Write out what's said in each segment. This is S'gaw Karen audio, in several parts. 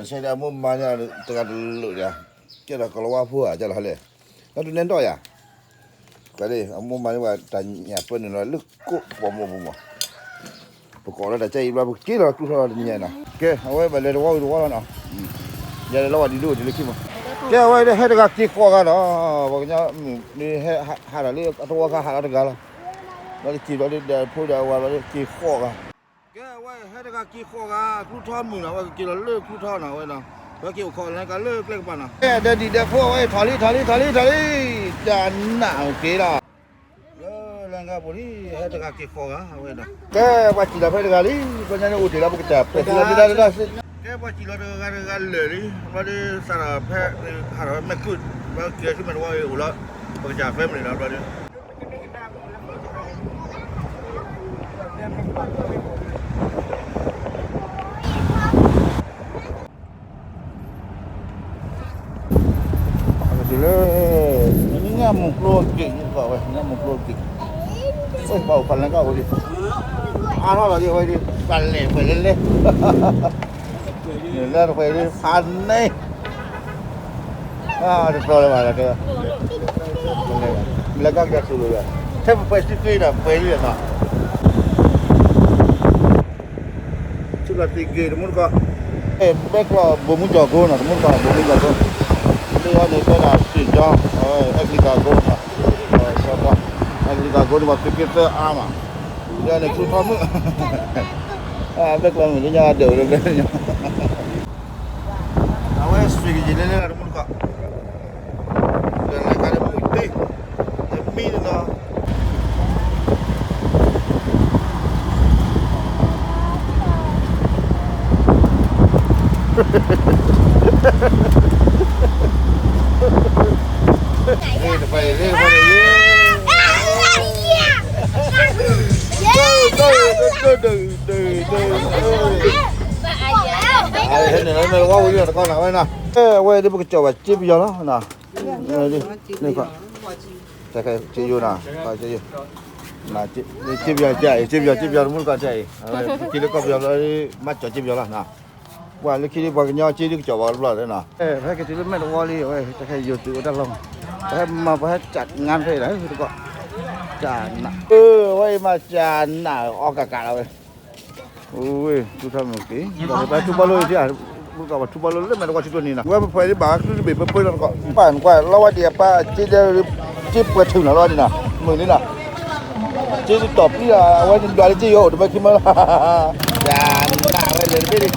ဆဲးဒၣ်အမိၢ်မၤန့ၢ်တဂၤတလိၣ်ဒီး, ကဲဒီးကလီၤဝါဖိဧါ ကလီၤဟဲလဲၣ်, နီၢ်ဒုးနဲၣ်ဒီးယၤ, ကဲဒ်အမိၢ်မၤန့ၢ်ဝဲတၢ်ညၣ်ပၢနုာ်လီၤ လၢကိးပှၤမိၢ်ပူၤမး, ပကိးလီၤတၢ်ကဲအံၤဘျီ ပက့ၤလီၤကျူထီၣ်လီၤတနံၤညါနီၤ, ကဲ အဝဲဘၣ်လဲၤတဝီဝံၤတဝီလီၤနီၤ, ယၤလဲၤလီၤဝဲဒ်ဒိၣ်ဒ်လၢခံမး, ကဲ အဝဲဒၣ်ဟဲတဂၤက့ၤဃိးဂၤဒီး, ပှၤကညီမုၣ်န့ၣ်ဟဲဟးဒီးလၢအတဝီခါဟးလီၤတဂၤလီၤ, ဘျီတက့ၤဘျီဒီးဖိဒီးအဝၤဘျီဒီးက့ၤဃိးဂၤ ကဲ အဝဲဟဲတဂၤက့ၤဃိးဂၤ ကျူထီမုၢ်နီၤ အဝဲကက့ၤလီၤလၢကျူထီနီၤ အဝဲဒီး, ပက့ၤအိၣ်ခိးလၢကလၢကျဲကပၤနီၤ, ကဲ ဒဲဒံၣ်ဒဲဖိ အဝဲထီၣ်လံ ထီၣ်လံ ထီၣ်လံ တၢ်နးက့ၤလီၤ, လၢလၢကပူၤလံ ဟဲတဂၤက့ၤဃိးဂၤ အဝဲဒီး, ကဲ ပှၤစံၣ်လီၤဖဲတဂၤလံ, ပှၤညါန့ၣ်အိၣ်တ့ၢ်လီၤ ပကတၢၢ်ပဲာ်ထံလီၤမ့ၢ်ဒၣ်ဒၣ်, ကဲ ပှၤစံၣ်လီၤတဂၤတဂၤလၢာ်လံ, ဘျီဒီးစးထီၣ်ဖဲ ဟးထီၣ်ဖဲမဲာ်ခုၣ်, ဘျီက့ၤဆူမဲာ်တဝီအိၣ်လီၤ, ပကစၢ် family လီၤ ဘျီဒီး တုၤလၢ ညၣ်မူကျိက့ၤ ယသးဝဲ ညၣ်မူကျိက့ၤ, ဝဲပှၤအိၣ်ဖးလၢကအိၣ်လံ, အါထီၣ်လီၤဒ်ဝဲဒ် ပှၤလဲၤပှဲၤလဲၤလဲၤ, လဲၤတပှဲၤဒ်ဖးန့ၣ် တတီၤလၢၤဘၣ်လီၤတဲ, လၢကကဆူၣ်လီၤ, ထဲပပှဲၤစုဃ့ဒီးပှဲၤလံနီၤ, ဆူၣ်လီၤသံက့ၤတမူတကိး, ဘဲကျီၢ်ဘိၣ်မူကၠီၤကိနီၤ တမူတကိး ဘိၣ်မူကၠီၤကိ, လၢအီၤန့ၣ်တဲဒၣ်စ့ၣ်ကၠီ, အဲကလံၤကၤကိနီၤ, အဲကလံၤကၤကိန့ၣ် ပှၤသုးက့သၢအါမး, လၢန့ၣ်ကျူထီမုၢ်, ဘဲကျီၢ်မုၢ်လၢညါဒၢးလၢဘဲ အဝဲစံးကယံာ်လၢလၢတမူတကိး, လၢလၢကါလၢမုၢ်သ့, တမံၤနီၤ, လၢတပၤအံၤ လၢတပၤအံၤ ဟဲန့ၣ်လီၤ မ့ၢ်ဝဲဝံၤလီၤတကီၢ်နၤဝဲနီၤ, အဝဲဒ်ပကကီၤဘၣ်စ့ပယီၤလီၤ, စ့ယိၤနီၤ, စ့ယိၤ, စ့ပယီၤ စ့ပယီၤ စ့ပယီၤ တမူတကိးစ့အံၤ, က့ၤလၢကီၢ်ပယီၤလီၤ, မၤကီၤစ့ပယီၤလီၤ, ပှၤလၢခံဒ်ပှၤကညီစ့ဒ်ကကီၤဘၣ်တဘျီလီၤနီၤ, ဟဲက့ၤတုၤလၢမဲာ်တဝီလံ, အဝဲတၢ်ခဲယိၤသုးအိၣ်တၢ်လီၢ်, ပဟဲမၤပဟဲကးငါဖဲအံၤလီၤ, တကီၢ်, ကးနး, အဝဲအံၤမၤကးနးအီၤကးကးလီၤဝဲ ဝ့ၢ် ထူထီၣ်မ့ၢ်က့ၤ ပှၤထူဘီလိဒ်, ပှၤထူဘီလိလၢမဲာ်တဝီဆံကျိနံၤနီၤ, ဝဲပဖှဲးဒ်ဘၣ်ဃုတဘ့ၣ်ပပၢလီၤတကီၢ်, ပၢ်နကွၢ် လီဝဲဒံးအပၢ်စ့ဒဲး, စ့ပှဲၤထုးနီၤလီၤဒံးနီၤ, မုၢ်လံနီၤ, စ့တတီၢ်ပျံၤလီၤ အဝဲဒွးလၢစ့ယိၤအိၣ်တဘၣ်ခံမီလီၤ, ယၤနးဝဲလဲၤတဘ့ၣ်ဒံး,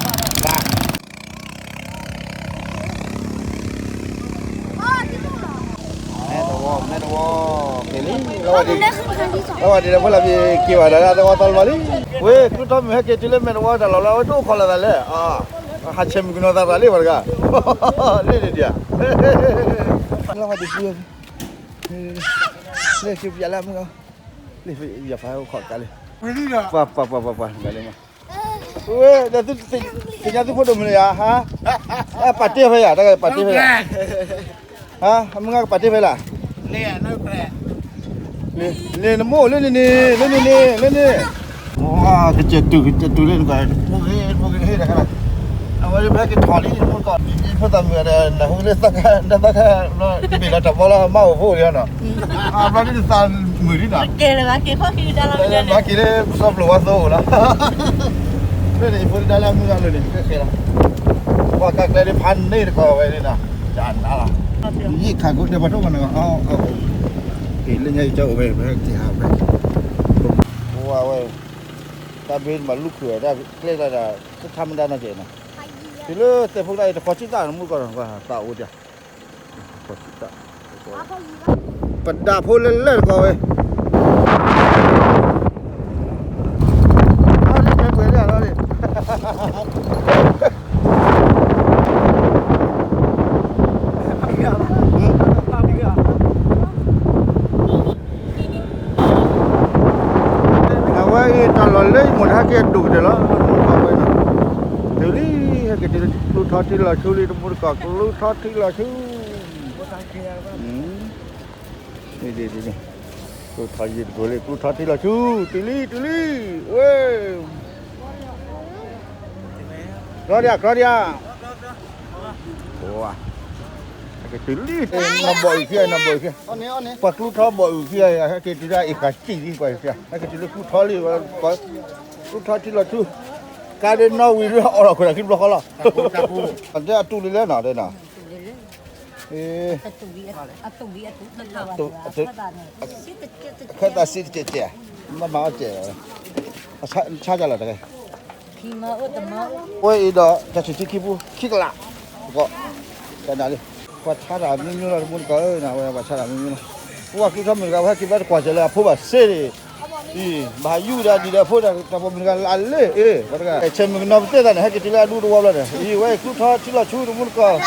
မဲာ်တဝီ မဲာ်တဝီ, လီဝဲဒံး လီဝဲဒံးလၢဖိလၢ်ဘံက့ၤဘၣ်ဒီး တဝီသီလၢၤဘၣ်လံ, ဝ့ၢ် ကျူထီၣ်မုၢ်ဟဲက့ၤတုၤလၢမဲာ်တဝီတၢ်လီၢ်လီၤ အဝဲတအိၣ်ခိးလိာ်သးလဲၣ်, ဟးဆဲးမုၢ်ကနီၤသးသးလံ ပှၤတဂၤ, လ့ၣ်န့ၣ်ဒံးဧါ, လီဝဲဒံး လ့ၣ်က့ၤပယီၤလၢအမုၢ်လီၤ, လ့ၣ်ယဖးအိၣ်ခိးကါလံ, ပှၤပှၤပှၤပှၤပှၤ ကါလံမး, ဝ့ၢ် ဒီးသုသ့ၣ်ညါသုဖိဒိၣ်မုၢ်လၢယၤ, ဟါ, ပာ်တ့ၢ်ဖဲယၤ တၢ်ပာ်တ့ၢ်ဖဲယၤ, ဟါ, အမုၢ်ဂၤကပာ်တ့ၢ်ဖဲလၢ် လ့ၣ်နမိၢ်လၢန့ၣ်န့ၣ် လၢန့ၣ်န့ၣ် လၢန့ၣ်, ကစၢၢ်တုၤ ကစၢၢ်တုၤလၢနက ဖိဂ့ၤ ဖိဂ့ၤဟ့ၣ်တခါ, အဝဲလၢပဟဲက့ၤထီၣ်လံ မုၢ်ကီၢ် ဖိသၣ်မုၢ်ဒီး နၢ်ဟူလၢသၣ်ခါ နသၣ်ခါ ဘျီတဘီလၢမါအိၣ်ဖိလံနီၤ, အဘျီဒ်နသးမုာ်လံနီၤ, မၤက့ၤလၢစီၤပျိၢ်ဝါသိအိၣ်လီၤ, ဖဲန့ၣ် ယဖိဒၣ်လၢအမုၢ်ဂၤလိၤန့ၣ် ကဲဃဲလီၤ, ပှၤကါကျဲဒ်ဖးန့ၢ်တကီၢ်ဝဲန့ၣ်နီၤ, တၢ်နးလီၤ, ယံာ်ခးကိးဒဲးပှၤထီၣ်မၤနၤ, လၢညါယကအိၣ်ဝဲ ပဟဲက့ၤဟးဝဲ, ဝဲ တၢ်ဘ့ၣ်မၤလူၤခုၣ်တၢ်ကျဲကျါဒီး တထါမတၤနီၤကဲနီၤ, တုၤလၢသဲးဖိကျါအံၤ တခီဆံသၣ်နမုၢ်ကီၢ်နီၤ သးအိၣ်ဒံး, တခီဆံသၣ်, ပဒၣ်ဖိလဲၣ်လဲၣ်တကီၢ်ဝဲ အဝဲအံၤတၢ်လီၢ်လၢယမိၢ်တဟဲက့ၤဒိၣ်ကတၢၢ်လီၤ, တုၤလံ ဟဲက့ၤတုၤလံ ကျူထီထံလီၤဆူလံ တမူတကီၢ် ကျူထီထံလီၤဆူ, ကျူထီယံၤတကိးလံ ကျူထီထံလီၤဆူ, တုၤလံ တုၤလံ, ဝဲ, Claudia, Claudia, ဝါ, ဟဲက့ၤတုၤလံ, နီၢ်ဘီၣ်အုၣ်ခံဂၤ, နီၢ်ဘီၣ်အုၣ်ခံဂၤ, ပှၤကျူထီဘီၣ်အုၣ်ခံဂၤ, ဟဲက့ၤတုၤလၢအံၤဃာ်စံၣ်လံ, ပှၤအုၣ်ခံဂၤ ဟဲက့ၤတုၤလၢကျူထီလံ, ကျူထီထံလီၤဆူ, ကါဒ့နီၣ်ဝံၤလၢအီၣ်လီၤခိၣ်တၢ်ခံဘျီဃီလီၤ, အတဲအတူၢ်လံလဲၣ်နီၤ, တဲနီၤ, ခဲသးစံၣ်တကဲးကဲး, မ့ၢ်မၤအီၣ်ကဲး, ဆါကလီၤတကဲး ဝဲအံၤဒီး တၢ်ဆူၣ်ထံခံပူ ခံကလး, ကီး, တနၤလံ, ပှၤဆါတၢ်မ့ၢ်မ့ၢ်လီၤ တမူတကိးဧၢ, ဝဲပှၤဆါတၢ်မ့ၢ်မ့ၢ်လီၤ, ပှၤကျူထီမုၣ်တဂၤ ပှၤဟဲက့ၤဘၣ်တကွၢ်စၢၤလၢအဖိဘၣ်စ့န့ၣ်, အံၤ ဘၣ်ဟးယူၣ်ဒၣ်ဒ်ဒီးအဖိဒီး တၢ်ပိာ်မုၣ်တဂၤလၢအလၢအ့ၣ်, ပှၤတဂၤ ဆဲးမုၣ်ကနီၤပသ့ၣ်သးန့ၣ် ဟဲက့ၤတုၤလၢအဒူတဝီဘျီန့ၣ်, အံၤဝဲကျူထီထံလီၤဆူ တမူတကိး,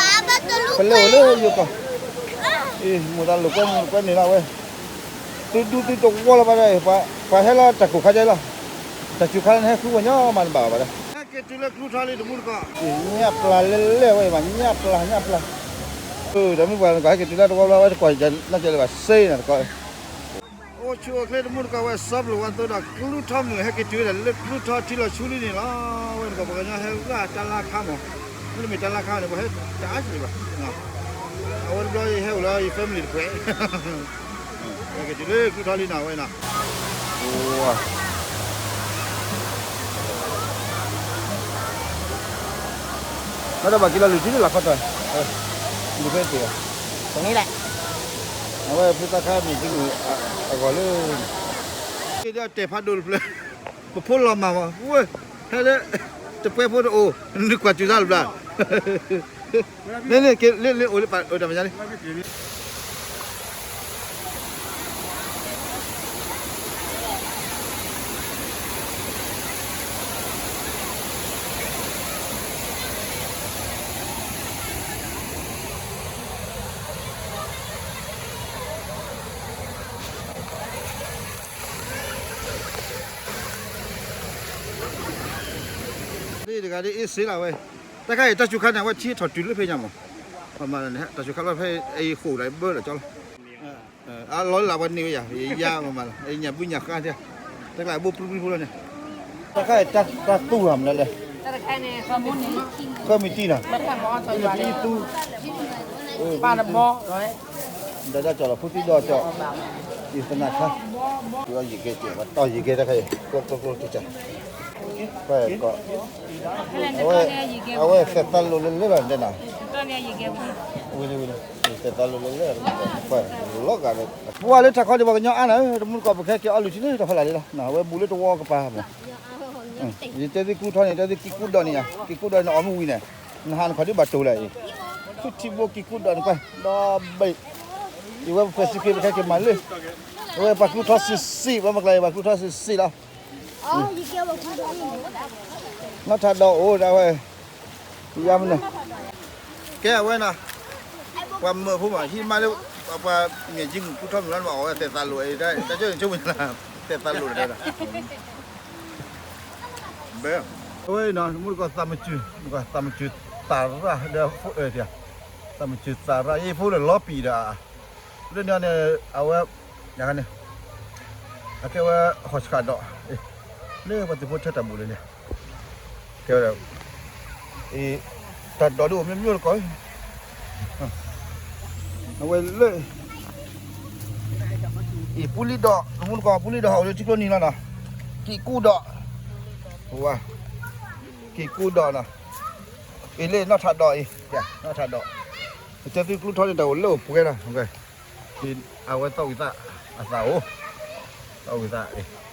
ပလဲၤအိၣ်လၢယိၤကီၢ်, အံၤ မိၢ်သးလိာ်ကွဲမုၣ်ကွဲန့ၣ်လီၤဝဲ သုဒူသုတဝီလီၤဘၣ်ဒီး, ပှၤဟဲလီၤတၢ်ကိၢ်ခါကဲလီၤ, တၢ်စူၤခါလၢနဟဲဃုပှၤညီမးနဘၣ်ဘၣ်ဒီး, ဟဲက့ၤတုၤလၢကျူထီလံ တမူတကိး, ညၣ်ပျၢ်လဲၣ်လဲၣ်ဝဲအံၤမး ညၣ်ပျၢ် ညၣ်ပျၢ်, ဒီးမ့ၢ်ပှၤနကိး ဟဲက့ၤတုၤလၢတဝီဘျီ ဝဲတကွၢ်နီၢ်ကဲလၢၤဘၣ်စ့န့ၣ်တကိး, အိၣ်ဆူၣ်အိၣ်ချ့ တမူတကိး ဝဲစီပလိာ်ဝါသိဒီးကျူထီမုၣ် ဟဲက့ၤတုၤဝဲဒၣ်လၢကျူထီထံလီၤဆူလံန့ၣ်လီၤ, ဝဲနကိး ပှၤကညီဟဲဂၤတၢ်လါခါမး, မ့တမ့ၢ်တၢ်လါခါန့ၣ် ပှၤဟဲတအါစ့ဘၣ်, အဝဲတဘျီယဟဲအိၣ်လၢယ family တဖှဲး က့ၤတုၤလၢကျူထီလံနီၤ ဝဲနီၤ, မ့ၢ်တဘၣ်က့ၤလီၤလုၢ်ထံလၢလၢခီတီၤ, လုၢ်ဖဲတ့ၢ်, အဝဲဖုသၣ်ခါမ့ၢ်က့ၤမုၢ်အဂီၢ်လၢ, တဲဖးဒိၣ်တဖျၢၣ်, ပဖိလီၤမၢ်မး, ဝဲ, ဟဲလၢ, တပှဲဖိတအိၣ်, နကွၢ်စူၤတၢ်လၢဘျါ န့ၣ်န့ၣ် က့ၤလၢလၢအိၣ်လၢပှၤအိၣ်တၢ်မဲာ်ညါလံ, ဒ်တဂၤဒ်အ့ၣ်စ့လၢဝဲ, တၢ်ခါအံၤတၢ်စူၤခါန့ၣ် အဝဲထံထီၣ်တုၤလၢဖဲညါမး, ပမၤလၢန့ၣ် တၢ်စူၤခါလၢဖဲအံၤဃိာ်ဒီးဘၢလီၤကၠီလီၤ, အလီၤလၢလၢပှၤန့ၢ်ဝဲယၤ ယယါမးလီၤ အညၣ်ဘုညၣ်ဃါထဲ, တၢ်ကျါဘိပြံပြံဖိလီၤန့ၣ်, တၢ်ခါအံၤတၢ်သူၣ်ဟးမးလၢလဲၣ်, ဃၢမံၤတံၢ်နီၤ, မံၤတံၢ်သူ, ပၢ်တဘီ ဒီးဒၣ်ကၠီလီၤ ဖိသံဒီးကၠီ, ယသနၢ်ခါ, ယယံာ်ကဲကဲ ပှၤတီၢ်ယံာ်ကဲတၢ်ခါအံၤ ကျိကျိကျိတကၢ်, ပှၤကီး, အဝဲ, အဝဲသဲးသးလိာ်လၢလၢလီၤတဲနီၤ, ဝံၤလံဝံၤလံ, သဲးသးလိာ်လၢလၢ, ပှၤလီၤဂာ်လၢ, ပှၤလၢတၢ်ခီဒံးပှၤကညီအါန့ၣ် တမူတကိး ပကဟဲက့ၤအီလုၢ်ထံလၢတဖီလာ်လံလီၤ, အဝဲဘူးလၢတဝီကပၤမး ယတဲသုကျူထီန့ၣ် တဲသုကံကူဒီးန့ၣ်ယါ ကံကူဒီးန့ၣ် အီၣ်မ့ၢ်ဝံၤန့ၣ်, နဟးနခီဒ်ဘၣ်တိၤလၢအံၤ, ဖုထံဘိကံကူဒီးန့ၣ်ကွၢ် ဒီဘ့ၣ်, အံၤဝဲပဖဲးစံးက့ၤ ပခဲက့ၤမၤလၢ, အဝဲပှၤကျူထီစံးစံး ပှၤမကျါအံၤ ပှၤကျူထီစံးစံးလီၤ, နီၢ်ထးဒီးအိၣ်ဒၣ်ဝဲ, ယါမနုၤ, ကဲအဝဲနီၤ, ပှၤမၢဖိမး ဟံးမါလၢ, ပှၤမ့ၢ်ကံမုၣ်ကျူထီမုၣ်လီၤ နဘၣ်အီၣ်ဝဲသဲးသးလိာ်အံၤ တၢ်ကၠီန့ၣ်ဆိကမိၣ်လၢ, သဲးသးလိာ်တဒၣ် ဘဲ, အဝဲနီၤ မူတကိးသးမုာ်စူၤ, မူတကိးသးမုာ်စူၤသးရၣ်ဒီး, သးမုာ်စူၤသးရၣ် ယဖိဒီးလီၤပံာ်ဒီး, လၢန့ၣ်န့ၣ် အဝဲ, ယၤန့ၣ်, အကဲဝဲဟီၣ်ဆှးဒီး, လၢပှၤသုးဖိထဲတၢ်ဘူးလၢန့ၣ်, ကဲဝဲဒီး, အံၤ, တၢ်ဒိးဒ်အိၣ်မ့ၢ်မ့ၢ်တကိး, အဝဲလၢ အံၤပူလံဒီး မူတကိးပူလံဒီး ဟးအိၣ်လၢထံကျိနံၤလီၤနီၤ, ကံၢ်ကူဒီး, ဝါ, ကံၢ်ကူဒီးနီၤ, အံၤလၢနီၢ်ထးဒီးအံၤ, နီၢ်ထးဒီး, ကဲသုကျူထီန့ၣ် တၢ်အိၣ်လၢအိၣ်ပှဲၤလီၤ, အဝဲသီၣ်ဝံၤသး, အသးအိၣ်, သီၣ်ဝံၤသးအံၤ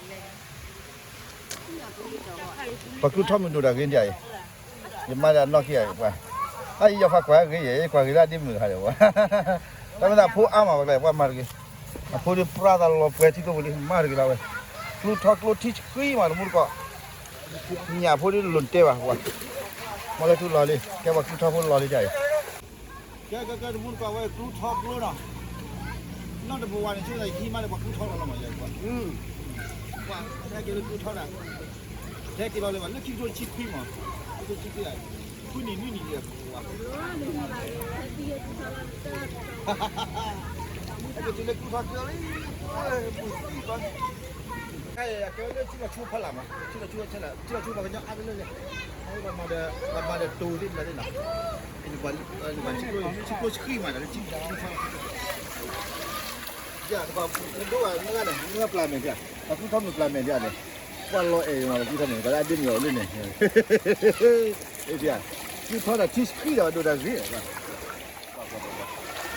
ပှၤကျူထီမုၢ်ဒိၣ်တၢ်ဂ့ၤဒ်အံၤ, ယမါဒီးအနီၢ်က့ၤအံၤပှၤ, အအံၤယီၤဖးကွၢ်ဂ့ၤယဲ ကွၢ်ဂ့ၤလၢအဒ့မုၣ်တခါဒီးပှၤ, တၢ်မ့ၢ်သးဖိအါမးပှၤကျဲ ပှၤမၤတဂ့ၤ, အဖိဒ်ပြၢသးလီၤပှဲၤထံကျိပူၤလံ မၤတဂ့ၤလီၤဝဲ, ကျူထီကျိထံဆှံမးတမူတကိး, ညၣ်ဖိဒ်လိၣ်တဲဘၣ်ပှၤ, မ့ၢ်လၢထူလီၤလံ ကဲပှၤကျူထီဖိလီၤလံဒ်အံၤ ကဲကဲကဲ တမူတကိးဝဲကျူထီကျိနီၤ, နီၢ်တပဝါန့ၣ် ဆိကမိၣ်ယဟံးမါလၢပှၤကျူထီလီၤလီၤမးယဲပှၤ, ပှၤဟဲက့ၤလၢကျူထီန့ၣ်, ဟဲက့ၤလီၤလၢပှၤလၢခံကထိတဆံခွံမး, ခံကထိတဆံခွံ, ခွံနံၣ်နွံနံၣ်ယဲပှၤ, ဟဲက့ၤတုၤလၢကျူထီကျိလံ, ပူၤသံပှၤ, အကဲဝဲလၢထံလီၤဆူဖီလာ်မး ထံလီၤဆူဆဲလၢ ထံလီၤဆူပှၤကညီအါတလၢလဲၣ်, ပှၤမၤဒီးတိၤသ့ၣ်တဖၣ်သ့ၣ်နီၤ ထံကျိဆှံမး ထံကျိဆှံ ယၤတပၤ ဒိၣ်ဘၣ်မုၢ်ဂၤန့ၣ် မုၢ်ဂၤပျၢ်မဲာ်ဒ်, ပှၤကူထီၣ်မုၢ်ပျၢ်မဲာ်ဒ်န့ၣ်, ပှၤလီၤအဲၣ်မး ပှၤကူထီၣ်မဲာ် ပှၤလၢအဒ့မုၢ်အီၤလၢန့ၣ်, ကူထီၣ်ဒီးထံဆှံဒီးဒိၣ်တၢ်ဂ့ၤ, ထံ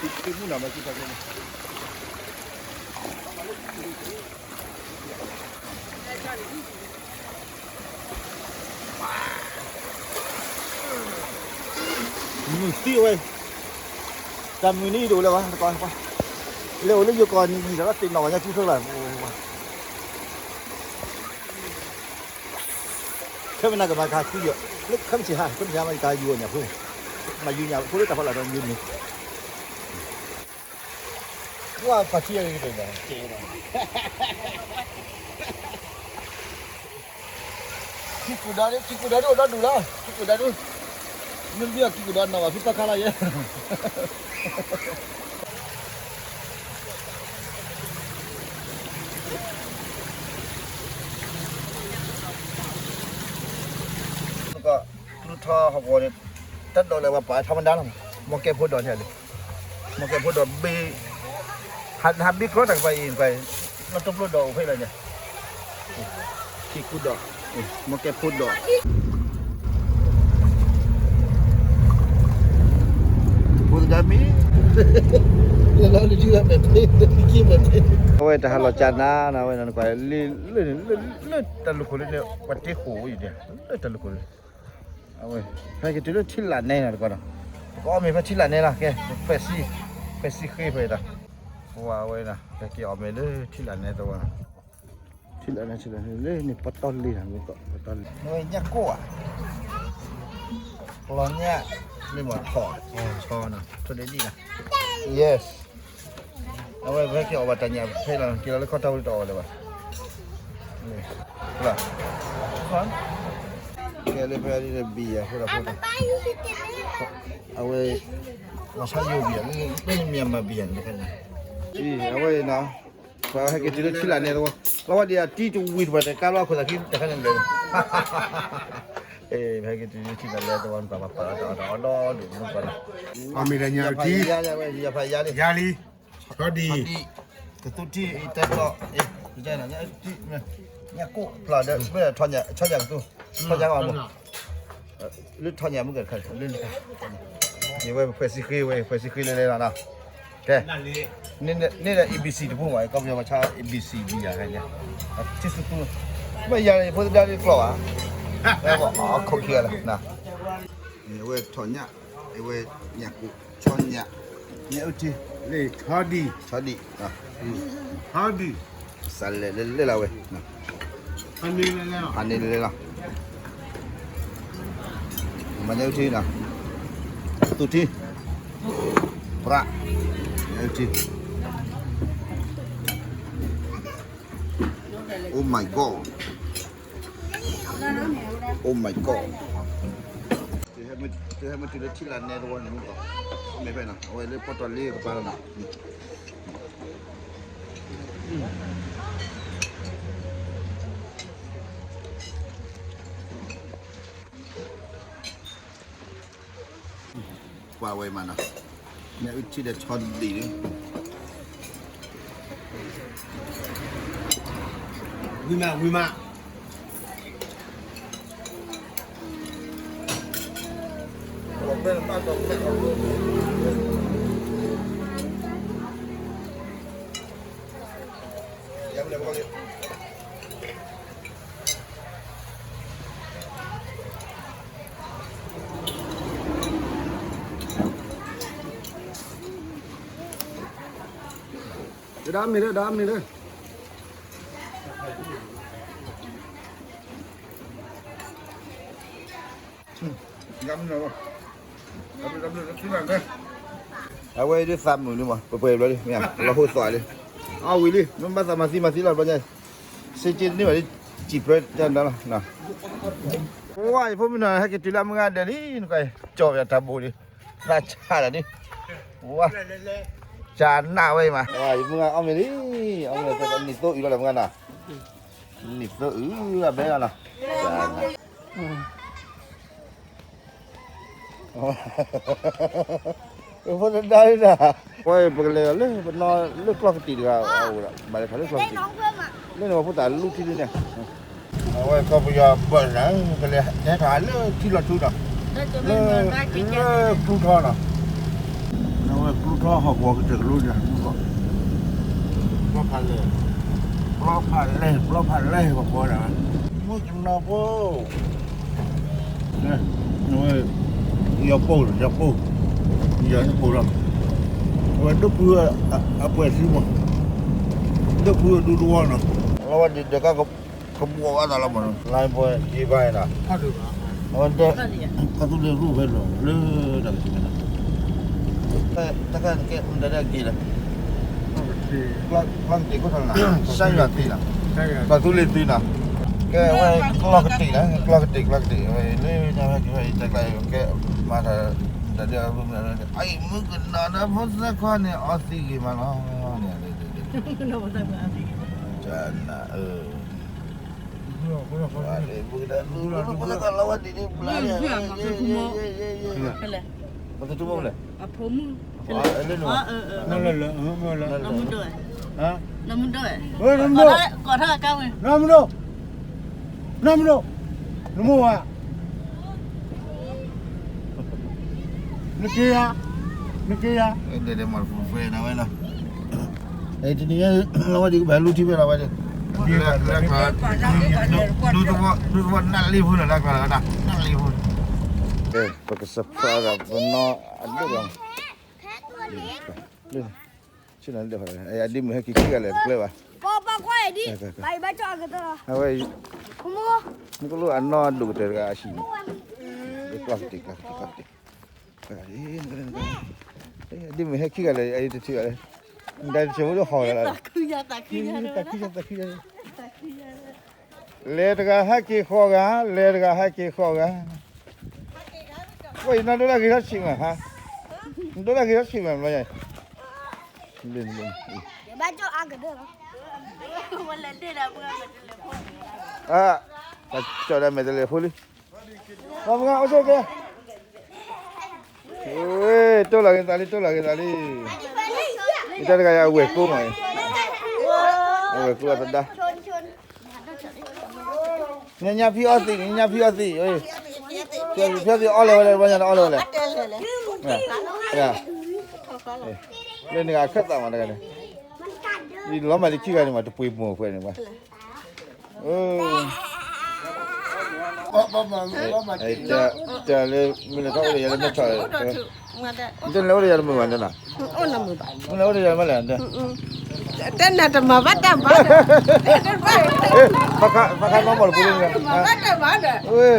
မုၢ်နီၤမးကူထီၣ် မုၢ်သံဝဲ, တၢ်မုၢ်နံၤဒိၣ်လၢၤဘၣ်, လဲၤအိၣ်လၢယိၤကီၢ်နံၤဒီးသ့ၣ်နီၣ်ဝဲညါကူဖျိလၢ်, ခဲမနၤကမၤကဟးခူယီၤ, လၢခဲမုၢ်ဆ့ၣ်ဟါ, ခဲမုၢ်ဆ့ၣ်ဟါမးယကဟးယူၤအီၤညၣ်ဖိ, မၤယူၤညၣ်ဖိလၢတၢ်ဖီလာ်ဒီးယူၤန့ၣ် ပှၤပာ်ထံအဂ့ၤကတၢၢ်ဘၣ်, ခံကူဒီး ခံကူဒီးဒိၣ်ဒီဒူၣ်လီၤ, ခံကူဒီးဒိၣ်, မ့ၢ်မ့ၢ်ခံကူဒီးနီၢ်ဘၣ်ဖုပၢ်ခါလီၤယဲ ကၠူထီၣ်ဟီၣ်ကဝီၤန့ၣ် တၢ်ဒိးလၢပှၤပာ်ထီၣ်မဒါလီၤ, မ့ၢ်ကဲဖိဒီးန့ၣ်လီၤ, မ့ၢ်ကဲဖိဒီးဘ့ၣ်, ဟးဘ့ၣ်ကြီတၢ်ကပၤအံၤ, နီၢ်တိၢ်ပျိဒီးအိၣ်ဖဲလဲၣ်န့ၣ်, ခံကူဒီး, မ့ၢ်ကဲဖိဒီး ဖိသဒါမံၤ, လၢလီၤလၢထံလၢမဲာ်ဖဲ, မဲာ်ဖဲ, အဝဲတၢ်ဟးလီၤကၢ်နၤနၤဝဲနကွၢ်, လၢတၢ်လူၢ်ခိၣ်လၢန့ၣ် ပှၤတ့ဃိးဝဲအံၤန့ၣ်, လၢတၢ်လူၢ်ခိၣ်လၢ, အဝဲ, ဟဲက့ၤတုၤလၢထံလာ်နဲနၤတကွၢ်ဒီး, ပကအီၣ်မ့ၤဖဲထံလာ်နဲလီၤ, ကဲ, ဖဲစံဃ့ဖဲဒၣ်, ပဝဲဝဲနၤ, ဟဲက့ၤအီၣ်မ့ၤလၢထံလာ်နဲသဝီ ထံလာ်န့ၣ် ထံလာ်န့ၣ် လၢန့ၣ်ပတီၢ်လံနၤ, ပတီၢ်လံ, ညၣ်ကိၣ်ဧါ, လီၤညၣ်, လၢမၤထီၣ်, ဆီနၤ, ထိၣ်ဒ့ဒံၣ်နၤ, yes, အဝဲဖဲက့ၤအီၣ်ဘၣ်တၢ်ညၣ်ဖဲလီၤ, က့ၤလီၤလၢခီၣ်ထီၣ်ဝံၤတအီၣ်လၢၤဘၣ်, ကဲလၢဖဲဒ်ဘံယၤဖိဒီးဖိဒီး, အဝဲ, လီၤဆီယိာ်ဘံယၤ, လၢန့ၣ်မ့ၢ်မၤဘံယၤန့ၣ်, အဝဲနၤ ပှၤဟဲက့ၤတုၤလၢထံလာ်နဲသဝီ, လီၤဝဲဒ်အတံၤတဝံၤတပှၤတကါလီၤအခိၣ်သးခံတခါန့ၣ်လဲၣ်, ဟဲက့ၤတုၤလၢထံလာ်နဲသဝီ ပှၤပာ်လီၤတၢ်အီၣ်ဒီဒူၣ်မုၢ်ပှၤလီၤ, အမ့ၢ်တၢ်ညၣ်အုၣ်ထံ, ယၤလံ, ဆီဒံၣ်, ကသူထံအံၤတဲကျီ, ညၣ်ကိၣ်ဖျါဒီး မ့ၢ်ဆီညၣ်ကသူ, ဆီညၣ်ကမၤ, လၢထီၣ်ညၣ်မုၢ်ကတခါ, လၢန့ၣ်, ယဝဲပခွဲးစံဃ့ဝဲ ခွဲးစံဃ့လဲၤလဲၤလီၤနီၤ, ကဲ, န့ၣ်ဒီး A B C တပူၤမး ကီၢ်ပယီၤပှၤဆါ A B C ဘံယၤခဲန့ၣ်, ထံစူသူ, မ့ၢ်ယၤန့ၣ် ဖိသဒါန့ၣ်ကျီၢ်ဘၣ်, အခိၣ်ခံဂၤလီၤ, အဝဲထီၣ်ညၣ်, အဝဲညၣ်ကိၣ်, ဆီညၣ်, ညၣ်အုၣ်ထံ, လၢဆီဒံၣ်, ဆီဒံၣ်, ဆီဒံၣ်, စးလဲၤလဲၤလီၤဝဲ ဖးန့ၢ်လၢလၢလီၤ, မၤညၣ်အုၣ်ထံနီၤ, သူထံ, ပြး, ညၣ်အုၣ်ထံ, Oh my God, Oh my God, တုၤဟဲမ့ၢ်တုၤလၢထံလာ်နဲသဝီန့ၣ်မ့ၢ်ကီး, မ့ၢ်ဖဲနီၤ အဝဲလၢပီၣ်တီၢ်လ့ကပၤလီၤနီၤ. ကွၢ်ဝဲမးနီၤ, မ့ၢ်အုၣ်ထံဒီးဆီဒံၣ်, ဝံၤမး ဝံၤမး. ဒီးမ့ၢ်လၢ ဒီးမ့ၢ်လၢ အဝဲဒ်သးမုာ်လံမး ပှဲၤပှဲၤဘျီလံ မ့ၢ်ဧါ လီၤဟိသးလံ အဝံၤလံ မ့ၢ်ဘၣ်သးမၤသံမၤသံလီၤဘျီညါ စ့က့န့ၢ်ဘၣ်လံ စံးပြၢတၢ်ဒၣ်လီၤ ဝါ ယဖိမုၣ်နီၤ ဟဲက့ၤတုၤလၢအမုၢ်ဂၤဒဲးလံ နကွၢ် ကၠီၣ်ပၠးတၢ်ဘိးလံ သးဆါလီၤန့ၣ် ဝါ ကၠးနးဝဲအံၤမး ယမုၢ်ဂၤအီၣ်မ့ၤလံ အီၣ်မ့ၤ နံၣ်သိအုးလီၤလၢမုၢ်ဂၤနီၤ နံၣ်သိအုးလီၤဘဲလီၤနီၤ ကၠးနး အ ဖိတဒါဒၣ်, ပှၤပကလဲၤလၢပနီၢ်လၢကျီၢ်ကတံာ်တဂၤအအိၣ်ဒီး ဘၣ်လဲၤထီၣ်လၢကျီၢ်ကတံာ်, လၢန့ၣ်ပှၤဖိသၣ်လူထံဒ်န့ၣ်, အဝဲကီၢ်ပယီၤဘၢၣ်စၢ် ကလဲၤဟဲထီၣ်လၢထံလီၤထူဒီး လၢကျူထီနီၤ, အဝဲကျူထီဟီၣ်ကဝီၤကတၢၢ်ကလိဒီး ပျီဖးလဲၢ်, ပျီဖးလဲၢ်, ပျီဖးလဲၢ် ပှၤကိးဒၣ်ဝဲ, မုၣ်ကနီၤဖိ ဝဲ, ယီၤပိၢ်လီၤ, ယီၤပိၢ်, ယီၤပိၢ်လီၤ, အဝဲဒိၣ်ဖုအပှဲၤသံမး, ဒိၣ်ဖုအဒူတဝီနီၤ, လီၤဝဲဒ်ဒီးကါ ကဘှီးအသးလီၤမးနီၤ, လၢပှဲၤယံၤဘၣ်နီၤ, အဝဲဒၣ် ကီၢ်သူလ့ၤရူၢ်ဖဲလီၤ လၢတၢ်ကစံးန့ၣ်နီၤ, တၢ်ကဲ တၢ်ဒၣ်က့ၤလီၤ, ကျီၢ်ကတံာ်ခိၣ်ထီၣ်နီၤ, စၢ်ယွၤသံနီၤ, ကီၢ်သူလ့ၤသံနီၤ, ကဲဝဲကျီၢ်ကတံာ်နီၤ, ကျီၢ်ကတံာ် ကျီၢ်ကတံာ် ဝဲလၢညါဝဲကဲဝဲ တၢ်ကျါကဲမၤတၢ် တၢ်ဒ်အရူၢ်မး, အံၤမုၣ်ကနီၤဒီးဖိသၣ်ခွါန့ၣ် အီသံးဂ့ၤမးလီၤ, န ပကဒၣ်လူလူလူလၢကလီၤဝဲဒ်န့ၣ်ဘျါန့ၣ်, ပကထူမိၢ်လဲၣ်, အဖိမုၣ်, လၢန့ၣ်, လၢမုၢ်ဒိၣ်, လၢမုၢ်ဒိၣ်, လၢမုၢ်ဒိၣ်, ကိးထီၣ်အကါဝဲ, လၢမုၢ်ဒိၣ်, လၢမုၢ်ဒိၣ်, နမိၢ်ဝဲ နက့ၤယၤ, နက့ၤယၤ, ဒဲဒဲမၤတပူၤဖဲနဝဲနီၤ, တနံၤညါလီၤဝဲဒ်ကဘၣ်လူထံဖဲလီၤဝဲဒၣ်, ဒူသဝီနၢ်လံဖိလီၤ လၢကျါလီၤဝဲဒၣ် နၢ်လံဖိ, ပကစၢ်ဖျါဒီးပနီၢ်အဒိၣ်လီၤ, ဆ့ၣ်နီၤလၢ အဒ့မုၣ်ဟဲက့ၤခံဂၤလဲၣ်တကျဲဘၣ်, အဝဲ မုၢ်ကလိၣ်အနီၢ်ဒိၣ်ကတၢၢ်တဂၤအဟံၣ်န့ၣ်, ကျီၢ်ကတံာ် ကျီၢ်ကတံာ် ကျီၢ်ကတံာ်, ဒ့မုၣ်ဟဲခံဂၤလဲၣ် အအံၤတထံၣ်ဘၣ်လဲၣ်, နတၢ်တထံၣ်ဖိဒိၣ်ဟီၣ်ဂၤလီၤ, သးခုယၤ သးခုယၤ သးခုယၤ သးခုယၤ, လဲၤတဂၤဟဲက့ၤဃီဂၤ, လဲၤတဂၤဟဲက့ၤဃီဂၤ, ဝဲအံၤနဒိၣ်လၢဂ့ၤထီၣ်ဆံးမး, နဒိၣ်လၢဂ့ၤထီၣ်ဆံးမး, ဘၣ်ကၠီအါကဒၢၣ်လီၤ, အါ, ကၠီဒၣ်မဲာ်တလဲၤဖိလံ, ပှၤမုၢ်ဂၤအိၣ်ဆိးကဲ, တိၢ်လီၤက့ၤသးလံ တိၢ်လီၤက့ၤသးလံ, ယတၢ်တဂၤယအဝဲၢ်ကိမး, အဝဲၢ်ကိအသဒါ ညါညါဖံအီသံး ညါညါဖံအီသံး, ဖံအီသံးအီလဲၣ်ဝဲလဲၣ် ဘျီညါအီလဲၣ်ဝဲလဲၣ်, လၢနဂၤအခၢၣ်သးမးတဂၤန့ၣ်, ယလီၤမးလၢခံဂၤန့ၣ်မး တပှ့ၤမိၢ်ဖဲန့ၣ်မး, တၢ်လၢ မ့ၢ်လဲၤထီၣ်အိၣ်ဒီးယၤလၢမဲၢ်ဆီး, တလဲၤအိၣ်ဒီးယၤတမုာ်ဘၣ်န့ၣ်, မ့ၢ်လဲၤအိၣ်ဒီးယၤမ့ၢ်လဲၣ်, တနၤတမၤဘၣ်တၢ်ဘၣ်, ဘၣ်ခါနီၢ်မီၢ်တဖိလၢ, မ့ၢ်တၢ်တမၤဘၣ်ဒီး, ဝဲ,